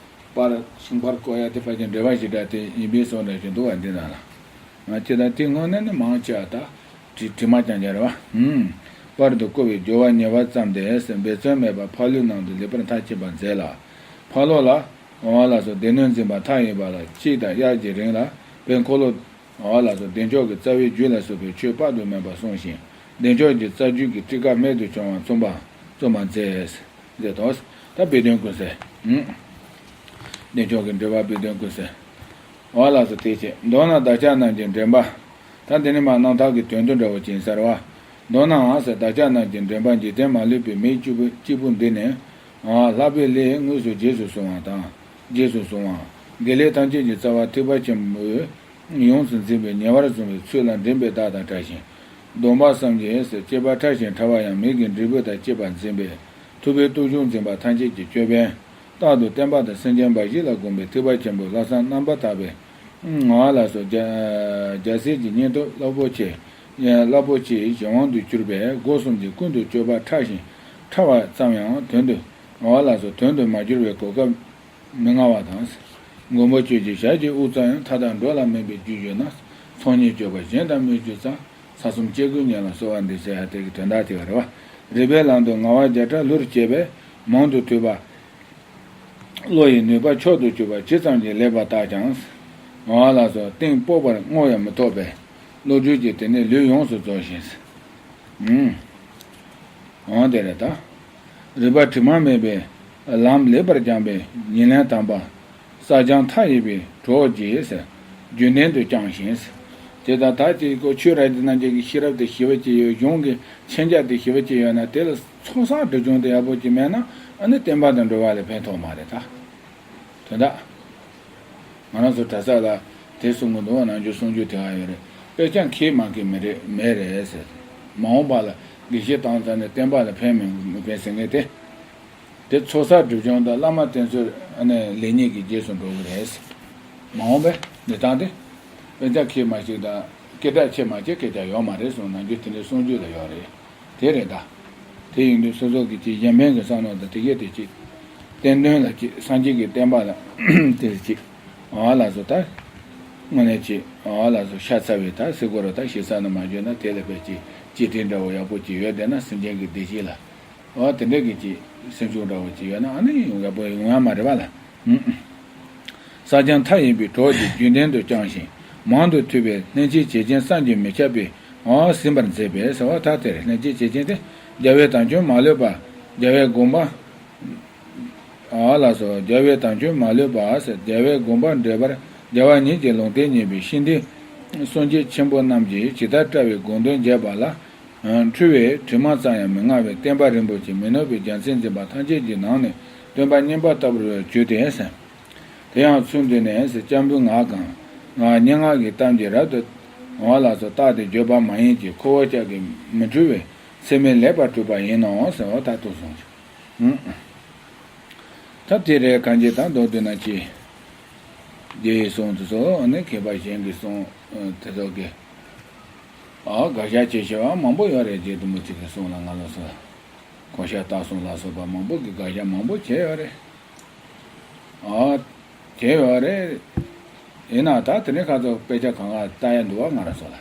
པར་ཤིང་པར་བརྐོ་ཡ་དེ་ཕལ་ཆེར་འགྲེལ་པ་ཞེ་དྲག་དེ་ཡིན་པའི་བཟོ་འདྲ་ཞིག་འདུག་བ་འདི་ནང་ལ། ང་ཅི་ད་དེ་སྔོན་ནས་ནི་མང་ཆེ་བ་ད་བྲིས་བྲིས་མ་རྐྱང་རྐྱང་རེད་བ། ཧུམ། པར་དུ་བརྐོས་པའི་སྦྱོར་བ་ཉེ་བར་བརྩམས་ཏེ་འབད་བརྩོན་མེད་པར་ཕར་ལུགས་ནང་དུ་ལེགས་པར་མཐར་ཕྱིན་པར་མཛད་ལ། ཕར་ལོགས་ལ། འོ་ལགས་སོ། སྡེ་སྣོད་འཛིན་པ་མཐའ་ཡས་པ་ལ་གཅིག་དང་དབྱར་གྱི་རིང་ལ་དཔལ་འཁོར་ལོ། འོ་ལགས་སོ། བདེ་མཆོག་གི་རྩ་བའི་རྒྱུད་ལ་སོགས་པའི་ཆོས་དཔག་ཏུ་མེད་པ་གསུངས་ཤིང་། བདེ་མཆོག་གི་རྩ་རྒྱུད་ཀྱི་ཊཱི་ཀ་རྨད་དུ་བྱུང་བ་རྩོམ་པ་རྩོམ་པར་མཛད། མཛད་དོ། ད་དཔེ་དོན་ཀུན་གསལ། ཨུམ། བདེ་མཆོག་གི་འགྲེལ་པ་དཔེ་དོན་ཀུན་གསལ། འོ་ལགས་སོ། དེ་བྱས་མདོར་ན་བདག་ཅག་རྣམས་ཀྱི་འདྲེན་པ། ད་འདི་ནི་མ་རྣམ་ཐར་གྱི་དོན་དུ་འདྲ་བོ་ཅིག་ཡིན་ས་རེད་བ། མདོར་ནའང་ཟེར་བདག་ཅག་རྣམས་ཀྱི་འདྲེན་པ་འཇིག་རྟེན་མ་ལུས་པའི་མི་གཅིག་པུ་གཅིག་པུ་འདི་ནི། ལྷག་པའི་ལས་དངོས་སུ་རྗེས་སུ་བཟུང་བ་དང་། རྗེས་སུ་བཟུང་བ། དགེ་ལེགས་ཐམས་ཅད་ཀྱི་རྩ་བ་ཐེག་པ་ཆེན་པོའི་ཡོངས་སུ་འཛིན་པའི་ཉེ་བར་བཟུང་བའི་ཚུལ་ལ་འདྲེན་པའི་བདག་དང་འདྲ་ཞིང་། སྡོམ་པ་བསམ་གྱིས་ཟེར་བཅས་པ་ཕྲ་ཞིང་ཕྲ་བ་ཡང་མིག་གི་འབྲས་བུ་དང་བཅས་པར་འཛིན་པའི་ཐུབ་པའི་སྟོབས་བཞུགས་འཛིན་པ་ཐམས་ཅད་ཀྱི་ཅོད་པན། རྟག་ཏུ་བསྟན་པ་དང་སེམས་ཅན་འབའ་ཞིག་ལ་དགོངས་པའི་ཐེག་པ་ཆེན་པོའི་ལྷག་བསམ་རྣམ་པར་དག་པའི། ངག་ལ་སོགས་རྒྱལ་རྒྱལ་སྲས་ཀྱི་སྙིང་སྟོབས་རླབས་པོ་ཆེ། རླབས་པོ་ཆེའི་གཞན་དབང་དུ་གྱུར་པའི་སྒོ་གསུམ་གྱི་ཀུན་ཏུ་སྤྱོད་པ་ཕྲ་ཞིང་ཕྲ་བ་ཙམ་ཡང་དོན་དུ། ངག་ལ་སོགས་དོན་དུ་མ་གྱུར་པའི་གོ་སྐབས་མི་མངའ་བ་དང་། མགོན་པོ་ཁྱོད་ཀྱི་ཞལ་གྱི་དབུགས་ཙམ་ཡང་མཐའ་དག་འགྲོ་ལ་དམན་པའི་རྒྱུར་གྱུར་ན། ཚོགས་གཉིས་སྤྱོད་པ་གཞན་དང་མི་སྤྱོད་ཙང་། ས་གསུམ་སྐྱེ་དགུའི་ཉེ་ལམ་གསོ་བ་འདི་ཟེར་ཡ་དེ་གི་དོན་དག་དེ་བ་རེད་བ། རིག་པའི་ལམ་དུ་ངག་དབང་བརྒྱ་ཕྲག་ལྷུར་བྱས་པས་མང་དུ་ཐོས་པ། བློ་ཡི་ནུས་པ་མཆོག་ཏུ་གྱུར་པ་ཇི་ཙམ་གྱིས་ལེགས་པར་བརྟགས་ཀྱང་ འོ་ལགས་སོ། གཏིང་དཔོག་པར་རྔོ་ཡང་མི་ཐོགས་པས། བློ་གྲོས་ཀྱིས་དེ་ནས་ལུས་ཡོངས་སུ་རྫོགས་ཤིང་། ཨུམ། འོ་དེ་རེད་ད། རིག་པ་དྲི་མ་མེད་པའི་ལམ་ལེགས་པར་སྦྱངས་པའི་ཉིན་ལན་དམ་པ། བསགས་སྦྱང་མཐའ་ཡས་པའི་གྲོགས་ཀྱིས། རྒྱུན་ལྡན་དུ་བསྐྱངས་ཤིང་། དེ་དང་ད་ཅིག་གོ་ཆོས་ར་དེ་རྣམས་ཀྱི་ཤེས་རབ་དེ་ཞི་བ་ཅིག་ཡོད། གཞུང་གི་མཁྱེན་རྒྱ་དེ་ཞི་བ་ཅིག་ཡོད་ན། དེ་ལ་ཚོགས་བསགས་སྒྲིབ་སྦྱོང་དེ་ཡག་པོ་ཅིག་མེད་ན། ཨ་ནི་བསྟན་པ་དང་འགྲོ་བ་ལ་ཕན་ཐོགས་མ་རེད་ད། དོན་དག་ང་རང་ཚོ་གྲྭ་ས་ལ་དེ་གསུང་གི་འདུག་ནང་ཆོས་གསུང་རྒྱུ་དེ་ཧ་ཡོད་རེད། དཔེ་ཆ་མཁས་མ་མཁས་མི་རེད་མེད་རེད་ཟེར། མ་འོངས་པ་ལ་དགེ་བཤེས་བཏང་ཚར་ནས་བསྟན་པ་ལ་ཕན་མི་མི་ཕན་ཟེར་མཁན་དེ། དེ་ཚོགས་བསགས་སྒྲིབ་སྦྱོང་དང་བླ་མ་བསྟེན་ཚུལ་ཨ་ནི་ལེགས་ཉེས་ཀྱི་རྗེས་སུ་འགྲོ་གི་རེད་ཟེར། མ་འོངས་པའི་གནས་སྟངས་དེ། དཔེ་ཆ་མཁས་མ་ཞིག་དང་སྐད་གྲགས་ཆེ་མ་ཆེ་སྐད་ཆ་ཡོད་མ་རེད་གསུངས། ནང་ཆོས་དེ་འདྲའི་གསུང་རྒྱུ་ལ་ཡོད་རེད། དེ་རེད་ད། དེ་ཡིན་དུས་སོ་སོ་གི་ཅིག་གཞན་ཕན་གྱི་བསམ་བློ་དང་དེ་གས་དེ་ཅིག་བསྟན་དོན་ལ་ཅིག་སངས་རྒྱས་ཀྱི་བསྟན་པ་ལ་དེ་ཅིག་འོ་ལགས་སོ། ད་དངོས་གནས་ཅིག་འོ་ལགས་སོ། ཤ་ཚ་བའི་ད་སེ་གོ་ར་ད་ཞེ་ས་ནས་མ་བརྗོད་ན། དེ་ལ་དཔེ་ཅིག་གཅེས་སྤྲས་འདྲ་བོ་ཡག་པོ་ཅིག་ཡོད་བསྡད་ན། སེམས་ཅན་གྱི་བདེ་སྐྱིད་ལ། འོ་དེ་འདྲ་གི་ཅིག་སེམས་ཤུགས་འདྲ་བོ་ཅིག་ཡོད་ན། ཨ་ནི་ཡོང་ཡག་པོ་ཡོང་ཡག་མ་རེད་པ་ལ། ཨུ་ཨུ། བསགས་སྦྱང་མཐའ་ཡས་པའི་གྲོགས་ཀྱིས། རྒྱུན་ལྡན་དུ་བསྐྱངས་ཤིང་། མང་དུ་ཐོས་པས་ལྷན་སྐྱེས་བྱེད་ཅན་བསམ་གྱིས་མི་ཁྱབ་པའི། འོ་ཟིན་པར་མཛད་པས་ཟེར་བ་ད་དེ་རེད། ལྷན་སྐྱེས་བྱེད་ཅན་དེ་རྒྱལ་བའི་དམ་ཆོས་མ་ལུས་པ། རྒྱལ་བའི་དགོངས་པ། འོ་ལགས་སོ། རྒྱལ་བའི་དམ་ཆོས་མ་ལུས་པ་ཟེར། རྒྱལ་བའི་དགོངས་པ་འགྲེལ་པར་རྒྱལ་བ་ཉིད་ཀྱི་ལུང་བསྟན་ཉན་པའི་ཤིང་རྟའི་སངས་རྒྱས་ཆེན་པོ་རྣམས་ཀྱིས་ཇི་ལྟར་བཀྲལ་བའི་དགོངས་དོན་རྒྱས་པ་ལ། འཁྲུལ་བའི་དྲི་མ་ཙམ་ཡང་མི་མངའ་བའི་བསྟན་པ་རིན་པོ་ཆེ། མི་ནུབ་པའི་རྒྱལ་མཚན་འཛིན་པ་ཐམས་ཅད་ཀྱི་ནང་ནས་སྟོན་པ་བསྙེན་པ་ལྟ་བུར་གྱུར་ཏེ་ཟེར། དེ་ཡང་ཚུལ་འདི་ནི་ཟེར། སྐྱབས་འགྲོའི་ངག་གམ། ངག་སྙན་ངག་གི་གཏམ་གྱིས་རབ་ཏུ། འོ་ལགས་སོ། བརྟགས་ཏེ་བརྗོད་པ་མ་ཡིན་གྱི། ཁོ་བོ་ཅག་གི་མི་འཁྲུལ་བའི་ཚད་མས་ལེགས་པར་གྲུབ་པ་ཡིན་ནོ་ཟེར་བ་ད་ལྟོ་གསུངས། ཨུ། ད་དེ་རེད། གང་ཅི་ད་མདོར་བསྡུས་ན་ཅི། རྗེ་ཡི་གསུང་དེ་ཚོ་ནི་མཁས་པ་གཞན་གྱི་གསུང་དེ་ཚོ་གི། ཨ་དགག་བཞག་བྱེད་བྱེད་པ་མང་པོ་ཡོད་རེད། རྗེ་བཙུན་མོ་གཅིག་གི་གསུང་ལ་ང་ལ་སོགས། གོ་ཤཱཀ་སྟག་གསུམ་ལ་སོགས་པ་མང་པོ་གི་དགག་བཞག་མང་པོ་བྱས་ཡོད་རེད། ཨ་བྱས་ཡོད་རེད། ཡིན་ན་ད་དེ་ནས་ཁ་ཚོ་དཔེ་ཆ་གང་ག་ལྟ་ཡ་འདུག་བ། ང་རང་ཚོ་ལ་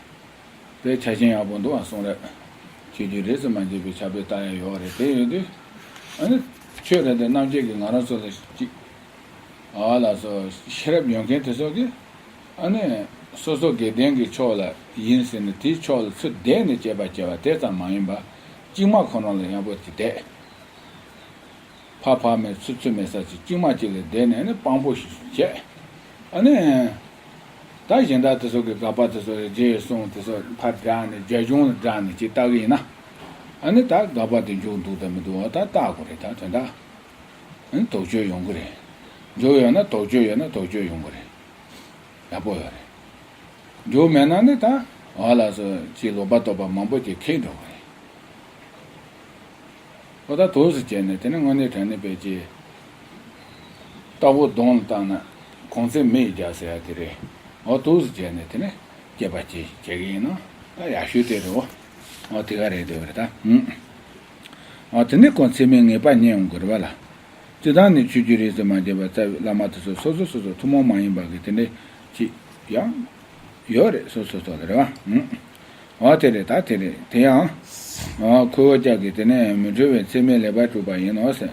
དཔེ་ཆ་ཤེས་ཡག་པོ་འདུག་བ། གསུང་རབ་ཆོས་བརྒྱུད་རིས་སུ་མ་ཆད་པའི་ཕྱག་དཔེ་ལྟ་ཡ་ཡོད་རེད། དེ་ཡོད་དུས་ཨ་ནི་ཆོས་རེད་དེ་རྣམ་འབྱེད་ཀྱི་ང་རང་ཚོ་ལ་ཅིག་ཨ་ལགས་སོ། ཤེས་རབ་ཡོད་མཁན་དེ་ཚོ་གིས་ཨ་ནི་སོ་སོ་དགེ་ལྡན་གྱི་ཕྱོགས་ལ་ཡིན་ཟེར་ནས་དེའི་ཕྱོགས་ལ་ཚུར་བསྡད་ནས་དཔྱད་པ་བྱས་པ་དེ་ཙམ་མ་ཡིན་པ། གཅིག་མ་ཁོ་རང་ལ་ཡག་པོ་ཅིག་བསྡད། ཕར་ཕར་མེད་ཚུར་ཚུར་མེད་ས་ཅིག་གཅིག་མ་གཅིག་ལ་བསྡད་ནས་ཨ་ནི་དཔང་པོ་བྱས། ཨ་ནི་ད་གཞན་དག་དེ་ཚོ་གི་དགག་པ་དེ་ཚོ་རྗེ་ཡི་གསུང་དེ་ཚོ་ཕར་བསྒྲགས་ནས་རྒྱ་གཞུང་ལ་བསྒྲགས་ནས་ཅིག་ལྟ་གི་ཡིན་ན། ཨ་ནི་ད་དགག་པ་དེ་འཇུག་འདུག་དང་མི་འདུག་ད་ལྟ་དགོས་རེད། ད་དོན་དག་ཨ་ནི་དོགས་གཅོད་ཡོང་གི་རེད། འཇུག་ཡོད་ན་དོགས་གཅོད་ཡོད་ན་དོགས་གཅོད་ཡོང་གི་རེད། ཡག་པོ་ཡོད་རེད། འཇུག་མེད་ན་ནི་ད་འོ་ལགས་སོ། ཅིག་ལོག་པ་རྟོག་པ་མང་པོ་ཅིག་ཁེངས་འགྲོ་གི་རེད། ཨོ་ད་འདུག་སེ་བྱས་ནས་དེ་ནི་དངོས་གནས་དྲང་གནས་དཔེ་ཅིག་ལྟ་བུ་གདོང་ལ་བལྟས་ན་གོང་ཚད་མེ་ཡིས་བརྒྱབ་ཟེར་ཡ་དེ་རེད། ཨོ་འདུག་སེ་བྱས་ནས་དེ་ནི་དཔྱད་པ་ཅིག་བྱེད་ཀྱི་ཡིན་ན་ད་ཡག་ཤོས་དེ་རེད། ཨོ་དེ་ག་རེད། དེ་བ་རེད་ད། ཨོ་དེ་ནི་གོང་ཚད་མེ་ངེས་པར་རྙེད་འོང་དགོས་རེད་བ་ལ། སྤྱིར་བཏང་ནི་ཆོས་བརྒྱུད་རིས་སུ་མ་ཆད་པ་རྩ་བའི་བླ་མ་དེ་ཚོ་སོ་སོ་སོ་སོ་ཐུན་མོང་མ་ཡིན་པ་གི་དེ་འདྲའི་ཅིག་ཡང་ཡོད་རེད། སོ་སོ་སོ་ལ་རེད་བ། ཨོ་དེ་རེད་ད་དེ་རེད། དེ་ཡང་ཨོ་ཁོ་བོ་ཅག་གི་དེ་ནས་མི་འཁྲུལ་བའི་ཚད་མས་ལེགས་པར་གྲུབ་པ་ཡིན་ནོ་ཟེར།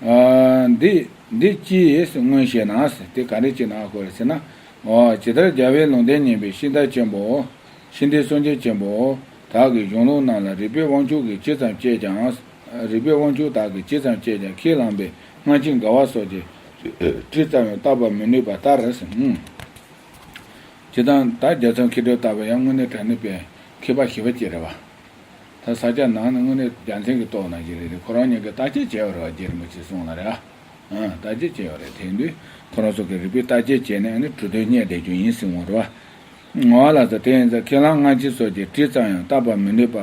ཨ་འདི་འདི་ཅིའི་མངོན་ཤེས་ན་ཟེར། དེ་ག་རེ་བྱས་ན་ཨ་ཁོ་རེ་ཟེར་ན། ཨོ་ཇི་ལྟར་རྒྱལ་བའི་ལུང་བསྟན་ཉན་པའི་ཤིང་རྟ་ཆེན་པོ། ཤིང་རྟའི་སངས་རྒྱས་ཆེན་པོ་དག་གིས་གཞུང་ལུགས་རྣམས་ལ་རིགས་པའི་དབང་ཕྱུག་གིས་ཇི་ཙམ་དཔྱད་ཀྱང་། རིགས་པའི་དབང་ཕྱུག་དག་གིས་ཇི་ཙམ་དཔྱད་ཀྱང་ཁས་བླངས་པའི་སྔ་ཕྱི་འགལ་བ་སོགས་ཀྱི་དྲི་ཙམ་ཡང་བརྟག་པར་མི་ནུས་པ་ལྟར། ཨུམ། ཇི་ལྟར་ད་རྒྱལ་ཚབ་མཁས་གྲུབ་ལྟ་བུ་ཡང་དངོས་གནས་དྲང་གནས་པའི་མཁས་པ་ཞི་བ་ཅིག་རེད་བ། ད་ས་སྐྱ་ནང་ནས་དངོས་གནས་རྒྱལ་མཚན་གྱི་ཏོག་ནང་བཞིན་རེད། ཁོ་རང་ཉིད་ཀྱིས་བརྟག་དཔྱད་བྱས་པ་རེད་བ། རྗེ་རིན་པོ་ཆེའི་གསུང་ལ་རེད་བ། ཨང་། བརྟག་དཔྱད་བྱས་པ་རེད། དེ་དུས་ཁོ་རང་ཚོ་གིས་རིགས་པས་བརྟག་དཔྱད་བྱས་ནས་ཨ་ནི་གྲོས་དོན་གཉེར་བསྡད་རྒྱུ་ཡིན་གསུངས་པ་རེད་བ། ངོ་བ་ལ་ཟེར། དེ་ཡིན་ཙང་ཁས་བླངས་སྔ་ཕྱི་སོགས་ཀྱི་དྲི་ཙམ་ཡང་བརྟག་པར་མི་ནུས་པ་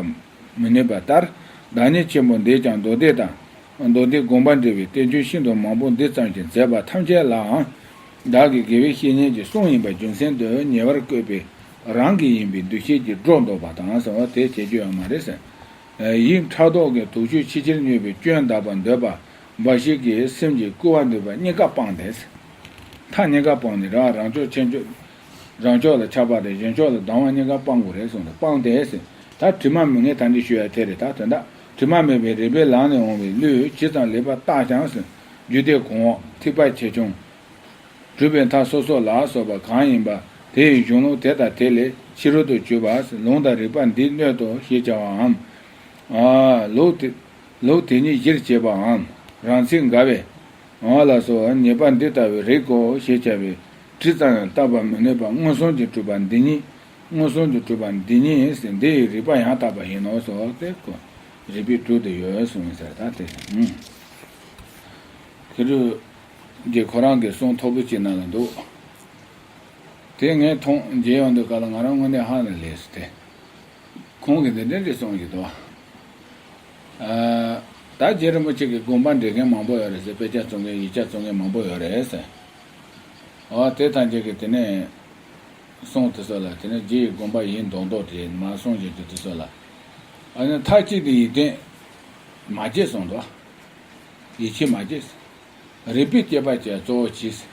མི་ནུས་པ་ལྟར། བདག་ཉིད་ཆེན་པོ་འདིས་ཀྱང་མདོ་སྡེ་དང་། མདོ་སྡེའི་དགོངས་པ་འགྲེལ་བའི་བསྟན་བཅོས་ཤིན་ཏུ་མང་པོ་འདི་ཙམ་ཞིག་མཛད་པ་ཐམས་ཅད་ལའང་། བདག་གི་དགེ་བའི་བཤེས་གཉེན་གྱི་གསུང་ཡིན་པ་རྒྱུ་མཚན་དུ་ཉེ་བར་བཀོད་པའི་རང་གི་ཡིན་པའི་འདུ་ཤེས་ཀྱིས་སྒྲོ་འདོགས་པ་དང་ཟེར་བ་དེ་བྱེད་རྒྱུ་ཡོད་མ་རེད་ཟེར། ཡིད་ཕྲག་དོག་གི་དུག་ཆུས་ཕྱི་ཕྱིར་མྱོས་པའི་སྐྱོན་གདགས་པར་འདོད་པ་འབའ་ཞིག་གིས་སེམས་ཀྱི་སྐུལ་བ་འདོད་པ་གཉིས་ཀ་སྤངས་ཏེ། མཐའ་གཉིས་ཀ་སྤངས་ནས་རང་རང་ཕྱོགས་ཁྱེད་ཕྱོགས། རང་ཕྱོགས་ལ་ཆགས་པ་དང་གཞན་ཕྱོགས་ལ་སྡང་བ་གཉིས་ཀ་སྤང་དགོས་རེད་གསུངས་ཏེ། སྤངས་ཏེ་ཟེར། ད་དྲི་མ་མེད་ངས་ད་འདི་ཞུ་ཡ་དེ་རེད། ད་དོན་དག་དྲི་མ་མེད་པའི་རིག་པའི་ལམ་ནས་འོངས་པའི་བློས་ཇི་ཙམ་ལེགས་པར་བརྟགས་ཀྱང་ཟེར། རྒྱུད་སྡེ་གོང་འོག་ཐེག་པ་ཆེ་ཆུང་། གྲུབ་པའི་མཐའ་སོ་སོ་ལ་སོགས་པ་གང་ཡིན་པ་དེ་ཡི་གཞུང་ལུགས་དེ་དང་དེ་ལས་ཕྱི་རོལ་དུ་གྱུར་པ་ལུང་དང་རིགས་པ་འདིའི་སྣོད་དུ་ཞེས་བྱ་བའམ། ཨ། ལུགས་དེ་ལུགས་དེ་ཉིད་གཞིར་བྱས་པའམ། རང་ཚིག་འགལ་བའི། འོ་ལགས་སོ། ཉེས་པ་འདི་ལྟ་བུའི་རིགས་གོ་ཞེས་བྱ་བའི་དྲི་ཙམ་ཡང་བཏབ་པར་མི་ནུས་པ་མངོན་སུམ་གྱིས་གྲུབ་པ་འདི་ཉིད། མངོན་སུམ་གྱིས་གྲུབ་པ་འདི་ཉིད་ཟེར་འདི་ཡི་རིགས་པ་ཡང་དག་པ་ཡིན་ནོ་ཟེར་བ་དེ་ཁོ། རིགས་པས་གྲུབ་སྟེ་ཡོད་གསུངས་ཟེར་ད་དེ། ཨུམ། ཁེ་རུ་གྱིས་ཁོ་རང་གི་གསུང་མཐོ་པོ་ཅིག་ནང་ལ་འདུག་དེ་ངས་མཐོང་མཇལ་ཡོང་དུས་སྐབས་ལ་ང་རང་དངོས་གནས་ཧ་ནས་ལས་སུ་དེ། ཁོང་གིས་འདི་འདྲ་འདྲ་གསུངས་ཀྱི་འདུག་ཨ། ད་རྗེ་རིན་པོ་ཆེ་གི་དགོངས་པ་འགྲེལ་མཁན་མང་པོ་ཡོད་རེད་ཟེར། དཔེ་ཆ་བཙུགས་མཁན་ཡིག་ཆ་བཙུགས་མཁན་མང་པོ་ཡོད་རེད་ཟེར། ཨོ་དེ་ཐམས་ཅད་ཀྱིས་དེ་ནས་གསུངས་དེ་ཚོ་ལ་དེ་ནས་རྗེ་ཡི་དགོངས་པ་ཡིན་མདོག་མདོག་དེ་མ་གསུངས་བཞིན་དུ་དེ་ཚོ་ལ། ཨ་ནི་མཐའ་གཅིག་ཏུ་ཡིད་བརྟན་མ་བྱེད་གསུངས་འདུག་ཡིད་ཆེས་མ་བྱེད། རིགས་པས་དཔྱད་པ་བྱས་གཙོ་བོ་གྱིས།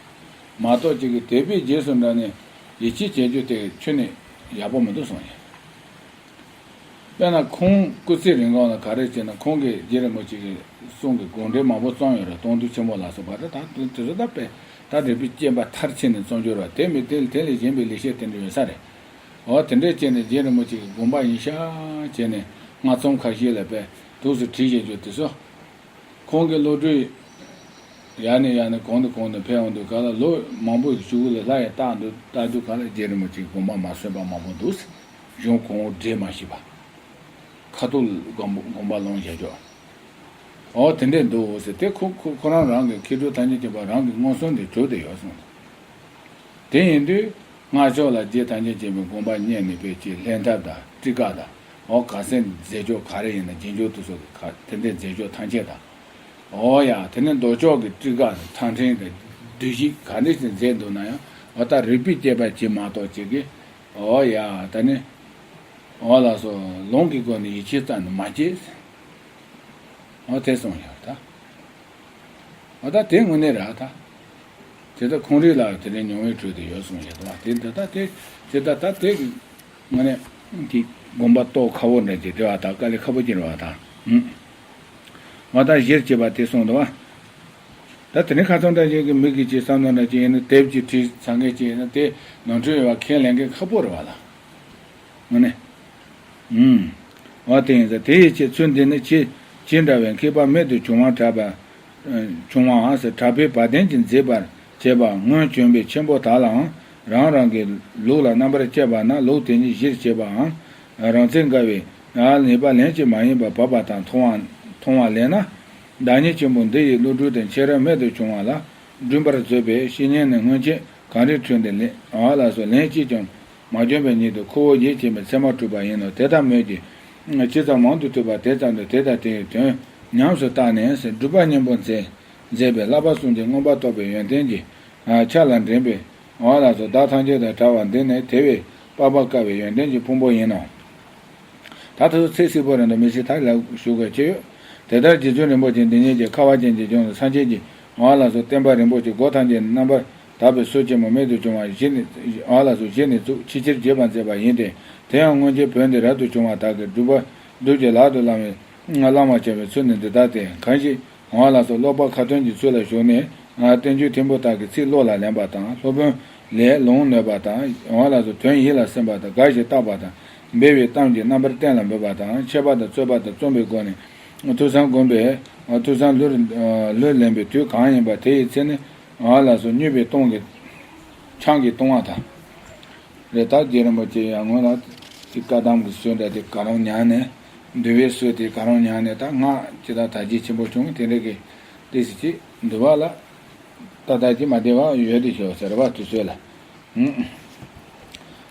མ་གཏོགས་ཅིག་གིས་དད་པའི་རྗེས་སུ་འབྲངས་ནས་ཡིད་ཆེས་བྱེད་རྒྱུ་དེ་ཁྱོན་ནས་ཡག་པོ་མི་འདུག་གསུངས་ཡིན། དཔེར་ན་ཁོང་སྐུ་ཚེ་རིང་གོང་ལ་ག་རེ་བྱས་ན་ཁོང་གིས་རྗེ་རིན་པོ་ཆེ་གི་གསུང་གི་དགོངས་འགྲེལ་མང་པོ་རྩོམ་ཡོད་རེད། སྟོང་ཐུན་ཆེན་མོ་ལ་སོགས་པ་རེད། ད་དེ་ཚོ་ད་དཔེ་ད་རིགས་པས་དཔྱད་པ་མཐར་ཕྱིན་ནས་རྩོམ་རྒྱུ་རེད། དེ་མིན་དེ་དེ་ལས་གཞན་པའི་ལེགས་བཤད་དེ་འདྲ་ཡོད་ས་རེད། འོ་དེ་འདྲས་བྱས་ནས་རྗེ་རིན་པོ་ཆེ་གི་དགོངས་པ་ཡིན་ཤག་བྱས་ནས་སྔ་རྩོམ་ཁ་ཤས་ལ་དཔེ་འདུག་སེ་བྲིས་བཞག་རྒྱུ་དེ་ཚོ། ཁོང་གི་བློ་གྲོས་ཡར་ནས་ཡར་ནས་གོང་ནས་གོང་དུ་འཕེལ་འོང་དུས་ག་ལ་ལོ་མང་པོ་ཞིག་གཞུག་གུ་ལ་སླར་ཡང་བརྟག་འདུག་བརྟག་དུས་ག་ལ་རྗེ་རིན་པོ་ཆེའི་དགོངས་པ་མ་སོན་པ་མང་པོ་འདུག་གཞུང་གོང་འོག་འགྲེལ་མ་ཤེས་པ། ཁ་ཐུག་དགོངས་པ་དགོངས་པ་ལོངས་བཞག་ཀྱོག་འོ་དེ་འདྲས་འདུག་ཟེར། དེ་ཁོ་ཁོ་ཁོ་རང་རང་གི་མཁས་གྲུབ་ཐམས་ཅད་མཁྱེན་པ་རང་གི་མངོན་སུམ་དུ་གྲུབ་བསྡད་ཡོད་གསུངས། དེ་ཡིན་དུས་སྔགས་ཕྱོགས་ལ་རྗེ་ཐམས་ཅད་མཁྱེན་པའི་དགོངས་པ་རྙེད་ནས་དཔེ་ཅིག་ལྷན་ཐབས་དང་སྤྲུལ་སྐུ་དང་འོ་ག་སེ་མཛད་ཕྱོགས་ག་རེ་ཡིན་ན་རྗེས་འཇུག་དེ་ཚོ་གི་ག་དེ་འདྲའི་མཛད་ཕྱོགས་ཐམས་ཅད་དང་། འོ་ཡ་དེ་ནས་མདོ་ཕྱོགས་ཀྱི་སྤྲུལ་སྐུ་དང་ཐང་ཕྲེང་དང་བདུད་བཞི་ག་འདྲ་ཞིག་མཛད་འདུག་ན་ཡང་འོ་ད་རིགས་པས་དཔྱད་པ་བྱེད་མ་གཏོགས་ཅིག་གིས་འོ་ཡ་ད་ནི་འོ་ལགས་སོ་ལུང་གི་སྒོ་ནས་ཡིད་ཆེས་ཙམ་ནི་མ་བྱེད། འོ་དེ་གསུངས་ཡོད་ད། འོ་ད་དེ་དངོས་གནས་རེད་ད། དེ་ལྟར་ཁོང་རིགས་ལ་དེ་འདྲའི་མྱོང་བའི་གྲོས་དེ་ཡོད་གསུངས་ཡོད་ད། དེ་འདི་ད་དེ་དེ་ད་ད་དེ་དངོས་གནས་ཀྱི་དགོངས་པ་རྟོགས་ཁག་པོ་འདྲ་ཅིག་རེད་བ་ད། དཀའ་ལས་ཁག་པོ་ཅིག་རེད་བ་ད། ཧུམ། འོ་ད་གཞིར་བྱས་པ་དེ་གསུངས་འདུག་བ། ད་དེ་ནས་ཁ་སང་འདྲ་ཅིག་གི་མི་གིས་ཅིག་བསམ་བློ་འདྲ་ཅིག་ཡིན་ན་དེབ་ཅིག་བྲིས་ཚར་མཁན་ཅིག་ཡིན་ན་དེ་ནོར་འཁྲུལ་ཡོད་བ་ཁས་ལེན་མཁན་ཁག་པོ་རེད་བ་ལ། དངོས་གནས། ཨུམ། འོ་དེ་ཡིན་ཙང་དེ་ཡི་ཕྱིར་ཚུལ་འདི་ནི་ཇི་ཇི་འདྲ་བའི་མཁས་པ་རྨད་དུ་བྱུང་བ་གྲགས་པ། བྱུང་བའང་ཟེར་གྲགས་པའི་བ་དན་གྱིས་མཛད་པར་བྱེད་པ་སྔོན་བྱོན་པའི་ཆེན་པོ་དག་ལའང་རང་རང་གི་ལུགས་ལ་རྣམ་པར་དཔྱད་པ་ན་ལུགས་དེ་ཉིད་གཞིར་བྱས་པའང་རང་ཚིག་འགལ་བའི་ཉེས་པ་ལན་གཅིག་མ་ཡིན་པར་བབ་པ་དང་མཐོང་བ་མཐོང་བ་ལས་ན། བདག་ཉིད་ཆེན་པོ་འདི་ཡི་བློ་གྲོས་དེ་ཁྱེད་རང་རྨད་དུ་བྱུང་བ་ལ་བསྒྲུན་པར་མཛད་པའི་བཤེས་གཉེན་ནི་སྔོན་ཆད་གངས་རིའི་ཁྲོད་འདི་ལས་ཨ་ལ་སོགས་ལན་གཅིག་ཀྱང་མ་བྱོན་པའི་ཉིད་དུ་ཁོ་བོ་ཡིད་ཆེས་པའི་ཚད་མ་གྲུབ་པ་ཡིན་ནོ། དེ་ལྟར་མོད་ཀྱི། ཇི་ཙམ་མང་དུ་ཐོས་པ་དེ་ཙམ་དུ་དེ་དང་དེའི་དོན་ཉམས་སུ་བཏགས་ནས་སྒྲུབ་པ་སྙིང་པོ་མཛད་མཛད་པའི་བསླབ་པ་གསུམ་གྱི་མངོན་པར་རྟོགས་པའི་ཡོན་ཏན་གྱི་ཆ་ལ་འདྲེན་པའི་ཨ་ལ་སོགས་བདག་ཐམས་ཅད་དང་བྲལ་བ་འདི་ནི་དེ་བས་དཔག་པ་དཀའ་བའི་ཡོན་ཏན་གྱི་ཕུང་པོ་ཡིན་ནོ། ད་ལྟ་ཚོ་ཚེ་གཅིག་པོ་རེད་འདུག་མི་ཤེས་ད་ལ་ཞུ་དགོས་ཀྱི་ཡོད། དེ་ལྟར་རྗེ་བཙུན་རིན་པོ་ཆེ་འདི་ཉིད་ཀྱི་ཁ་བ་ཅན་གྱི་ལྗོངས་སུ་སངས་རྒྱས་ཀྱི་ཨ་ལ་སོགས་བསྟན་པ་རིན་པོ་ཆེ་སྒོ་ཐམས་ཅད་རྣམ་པར་དག་པའི་ཚུལ་ཆེན་པོ་རྨད་དུ་བྱུང་བ་གཞི་ནས་ཨ་ལ་སོགས་གཞི་ནས་བཙུགས་ཕྱི་ཕྱིར་རྒྱས་པར་མཛད་པ་ཡིན་ཏེ། དེ་ཡང་སྔོན་ཆད་བོད་འདིར་རབ་ཏུ་བྱུང་བ་དག་གིས་སྒྲུབ་པ་སྒྲུབ་ཀྱི་ལག་ཏུ་བླང་བའི་བླང་བར་བྱ་བའི་ཚུལ་ནི་འདི་ལྟ་སྟེ། གང་ཞིག་ཨ་ལ་སོགས་ཀློག་པ་ཁ་ཏོན་གྱི་ཚུལ་ལ་ཞུགས་ནས་བསྟན་བཅོས་ཐིམ་ཕུ་དག་གི་ཚིག་བློ་ལ་ལེན་པ་དང་སློབ་དཔོན་ལས་ལུང་ནོད་པ་དང་ཨ་ལ་སོགས་དོན་ཡིད་ལ་སིམ་པ་དང་དགའ་ཞིང་རྟག་པ་དང་འབེལ་བའི་གཏམ་གྱིས་རྣམ་པར་གཏན་ལ་འབེབས་པ་དང་འཆད་པ་དང་རྩོད་པ་དང་རྩོམ་པའི་སྒོ་ནས་ཐོས་བསམ་སྒོམ་པའི་ཐོས་བསམ་ལྷུར་ལྷུར་ལེན་པའི་དུས་གང་ཡིན་པ་དེ་ཡི་ཚེ་ནི་ཨ་ལ་སོགས་མྱུར་བའི་གཏོང་གི་ཆང་གིས་བཏུང་བ་དང་། རེད། ད་རྗེ་རིན་པོ་ཆེ་ཡང་སྔོན་ལ་དེ་བཀའ་གདམས་ཀྱི་སྲོལ་འདྲ་དེ་ག་རང་ཉར་ནས་འདུལ་བའི་སྲོལ་དེ་ག་རང་ཉར་ནས་ད་སྔགས་ཇི་ལྟར་དར་རྒྱས་ཆེན་པོ་བྱུང་དེ་འདྲ་གི་ཏི་སི་ཅིག་འདུལ་བ་ལ་ཏག་ཏག་ཅིག་མ་བདེ་བ་ཡོད་དེ་ཤོག་ཟེར་བ་དུས་ཚོད་ལ། ཧུམ།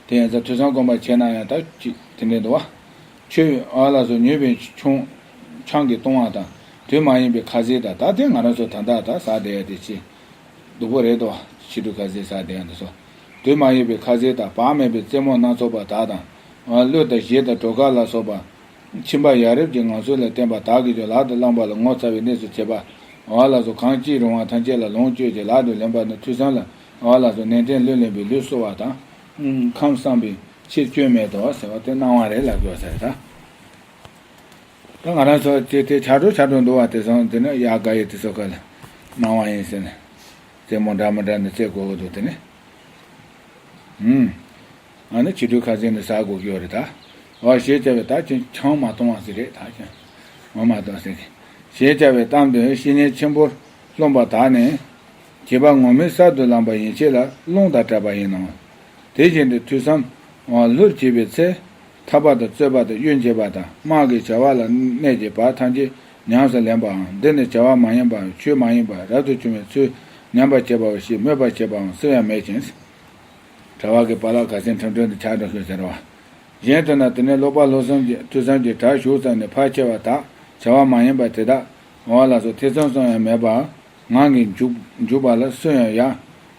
དེ་ཡང་ཚ་ཐོས་བསམ་སྒོམ་པ་བྱས་ན་ཡང་ད་ཅིག་དེ་འདྲ་འདུག་བ། ཆོས་ཨ་ལ་སོགས་མྱོས་པའི་ཆང་ཆང་གིས་བཏུང་བ་དང་དུས་མ་ཡིན་པའི་ཁ་ཟས་དང་ད་ལྟའི་ང་རང་ཚོ་ད་ལྟ་ད་ཟ་བསྡད་ཡ་དེ་ཅི། སྡུག་པོ་རེད་དོ། ཕྱི་དྲོ་ཁ་ཟས་ཟ་བསྡད་ཡ་འདི་ཚོ། དུས་མ་ཡིན་པའི་ཁ་ཟས་དང་བག་མེད་པའི་རྩེད་མོ་སྣ་ཚོགས་པ་དག་དང་། གླུ་དང་གཞས་དང་བྲོ་གར་ལ་སོགས་པ། ཁྱིམ་པ་ཡ་རབས་ཀྱི་ངང་ཚུལ་ལ་བརྟེན་པ་དག་གིས་ཀྱང་ལག་ཏུ་བླངས་པ་ལ་ངོ་ཚ་བའི་གནས་སུ་བྱེད་པ། འོ་ལགས་སོ། གང་ཅི་རུང་བ་ཐམས་ཅད་ལ་ལོངས་སྤྱོད་ཅིང་ལག་ཏུ་ལེན་པ་ནི་ཐོས་བསམ་ལ་འོ་ལགས་སོ་ནན་ཏན་ལྷུར་ལེན་པའི་ལུས་གསོ་བ་དང་། ཁམས་བསམ་པའི་ཕྱིར་སྐྱོན་མེད་དོ་ཟེར་བ་དེ་སྣང་བ་རེད་ལབ་དགོས་ས་རེད་ད། ད་ང་རང་ཚོ་དེ་དེ་ཆ་འགྲོ་ཆ་འགྲོ་འདུག་བ་དེ་སོང་དེ་ནི་ཡ་ག་ཡེ་དེ་ཚོ་ག་ལ་སྣང་བ་ཡིན་ཟེར་ནས། རྩེད་མོ་འདྲ་མི་འདྲ་ནི་རྩེད་དགོས་ཀྱི་འདུག་དེ་ནི། ཨུམ། ཨ་ནི་བྱི་དུས་ཁ་སང་ནི་ཟ་དགོས་ཀྱི་ཡོད་རེད་ད། འོ་ཞེས་བྱ་བའི་ད་ཅིང་ཆང་མ་གཏོང་བ་ཟེར་རེད་ད་ཅིང་། འོ་མ་གཏོང་ཟེར་གི། ཞེས་བྱ་བའི་གཏམ་དུ་བཤེས་གཉེན་ཆེན་པོར་རློམ་པ་དག་ནི། བྱིས་པ་ངོ་མའི་གསར་དུ་ལངས་པ་ཡན་ཆད་ལ་རླུང་དང་འདྲ་བ་ཡིན་ནོ། དེ་བཞིན་དུ་ཐོས་བསམ་ལྷུར་བྱེད་པའི་ཚེ། ཐར་པ་དང་རྩོད་པ་དང་གཡོ་འགྱེད་པ་དང་དམག་གི་བྱ་བ་ལ་གནས་ཀྱི་བར་ཐམས་ཅད་ཉམས་སུ་ལེན་པའམ། འདི་ནི་བྱ་བ་མ་ཡིན་པའམ་ཆོས་མ་ཡིན་པ་རབ་ཏུ་བྱུང་བའི་ཚུལ་ཉམས་པར་བྱེད་པའོ་ཞེས་སྨོད་པར་བྱེད་པའང་སུ་ཡང་མེད་ཅིང་། གྲྭ་བ་གི་པཱ་ལགས་ཁ་སང་ཁྲིམས་དྲུང་དུ་ཆགས་འགྲོ་ཤོག་ཟེར་བ། གཞན་དུ་ན་དེ་ནས་ཀློག་པ་ཀློག་བསམ་གྱི་ཐོས་བསམ་གྱི་གྲྭ་ཞུགས་ཙམ་ནས་ཕར་ཆེ་བ་དག་བྱ་བ་མ་ཡིན་པ་དེ་དག་འོ་ལགས་སོ་ཐེ་ཚོམ་ཙམ་ཡང་མེད་པར་ངང་གིས་འཇུག་འཇུག་པ་ལ་སུ་ཡང་ཡ་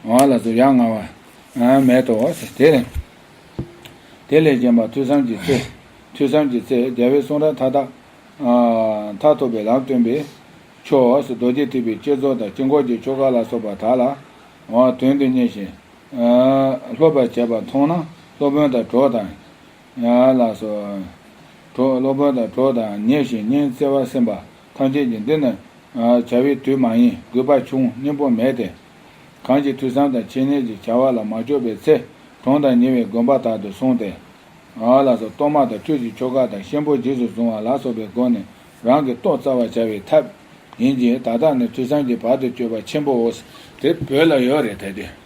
འོ་ལགས་སོ་ཡ་ང་བ་མེད་དོ། དེ་དེ་ལས་གཞན་པ་ཐོས་བསམ་གྱི་ཚེ། ཐོས་བསམ་གྱི་ཚེ་རྒྱལ་བའི་གསུང་རབ་མཐའ་དག་མཐར་ཐུག་པའི་ལམ་སྟོན་པའི་ཆོས་སུ་རྡོ་རྗེ་ཐེག་པའི་བསྐྱེད་རྫོགས་དང་དཀྱིལ་འཁོར་གྱི་ཆོ་ག་ལ་སོགས་པ་དག་ལ་དོན་དུ་གཉེར་ཞིང་སློབ་པར་བྱེད་པ་མཐོང་ན་སློབ་དཔོན་དང་གྲོགས་དང་། ཡ་ལགས་སོ། གྲོགས་སློབ་དཔོན་དང་གྲོགས་དང་ཉེ་ཞིང་ཉེ་བརྩེ་བ་སེམས་པ་ཐམས་ཅད་ཀྱིས་འདི་ནི་བྱ་བའི་དུས་མ་ཡིན་དགོས་པ་ཆུང་སྙིང་པོ་མེད་དེ། གང་ཞིག་ཐོས་བསམ་དང་འཆད་ཉན་གྱི་བྱ་བ་ལ་མ་ལྕོགས་པའི་ཚེ་གྲོང་དང་ཉེ་བའི་དགོན་པ་དག་ཏུ་སོང་སྟེ། ཡ་ལགས་སོ་གཏོར་མ་དང་ཁྲུས་ཀྱི་ཆོ་ག་དང་གཤིན་པོ་རྗེས་སུ་བཟུང་བ་ལ་སོགས་པའི་སྒོ་ནས་རང་གི་ལྟོ་བཙའ་བར་བྱ་བའི་ཐབས་ཡིན་གྱི་ད་ལྟ་ནི་ཐོས་བསམ་གྱི་བར་དུ་གཅོད་པ་ཆེན་པོའོ། དེ་བོད་ལ་ཡོད་རེད་དེ་དུས།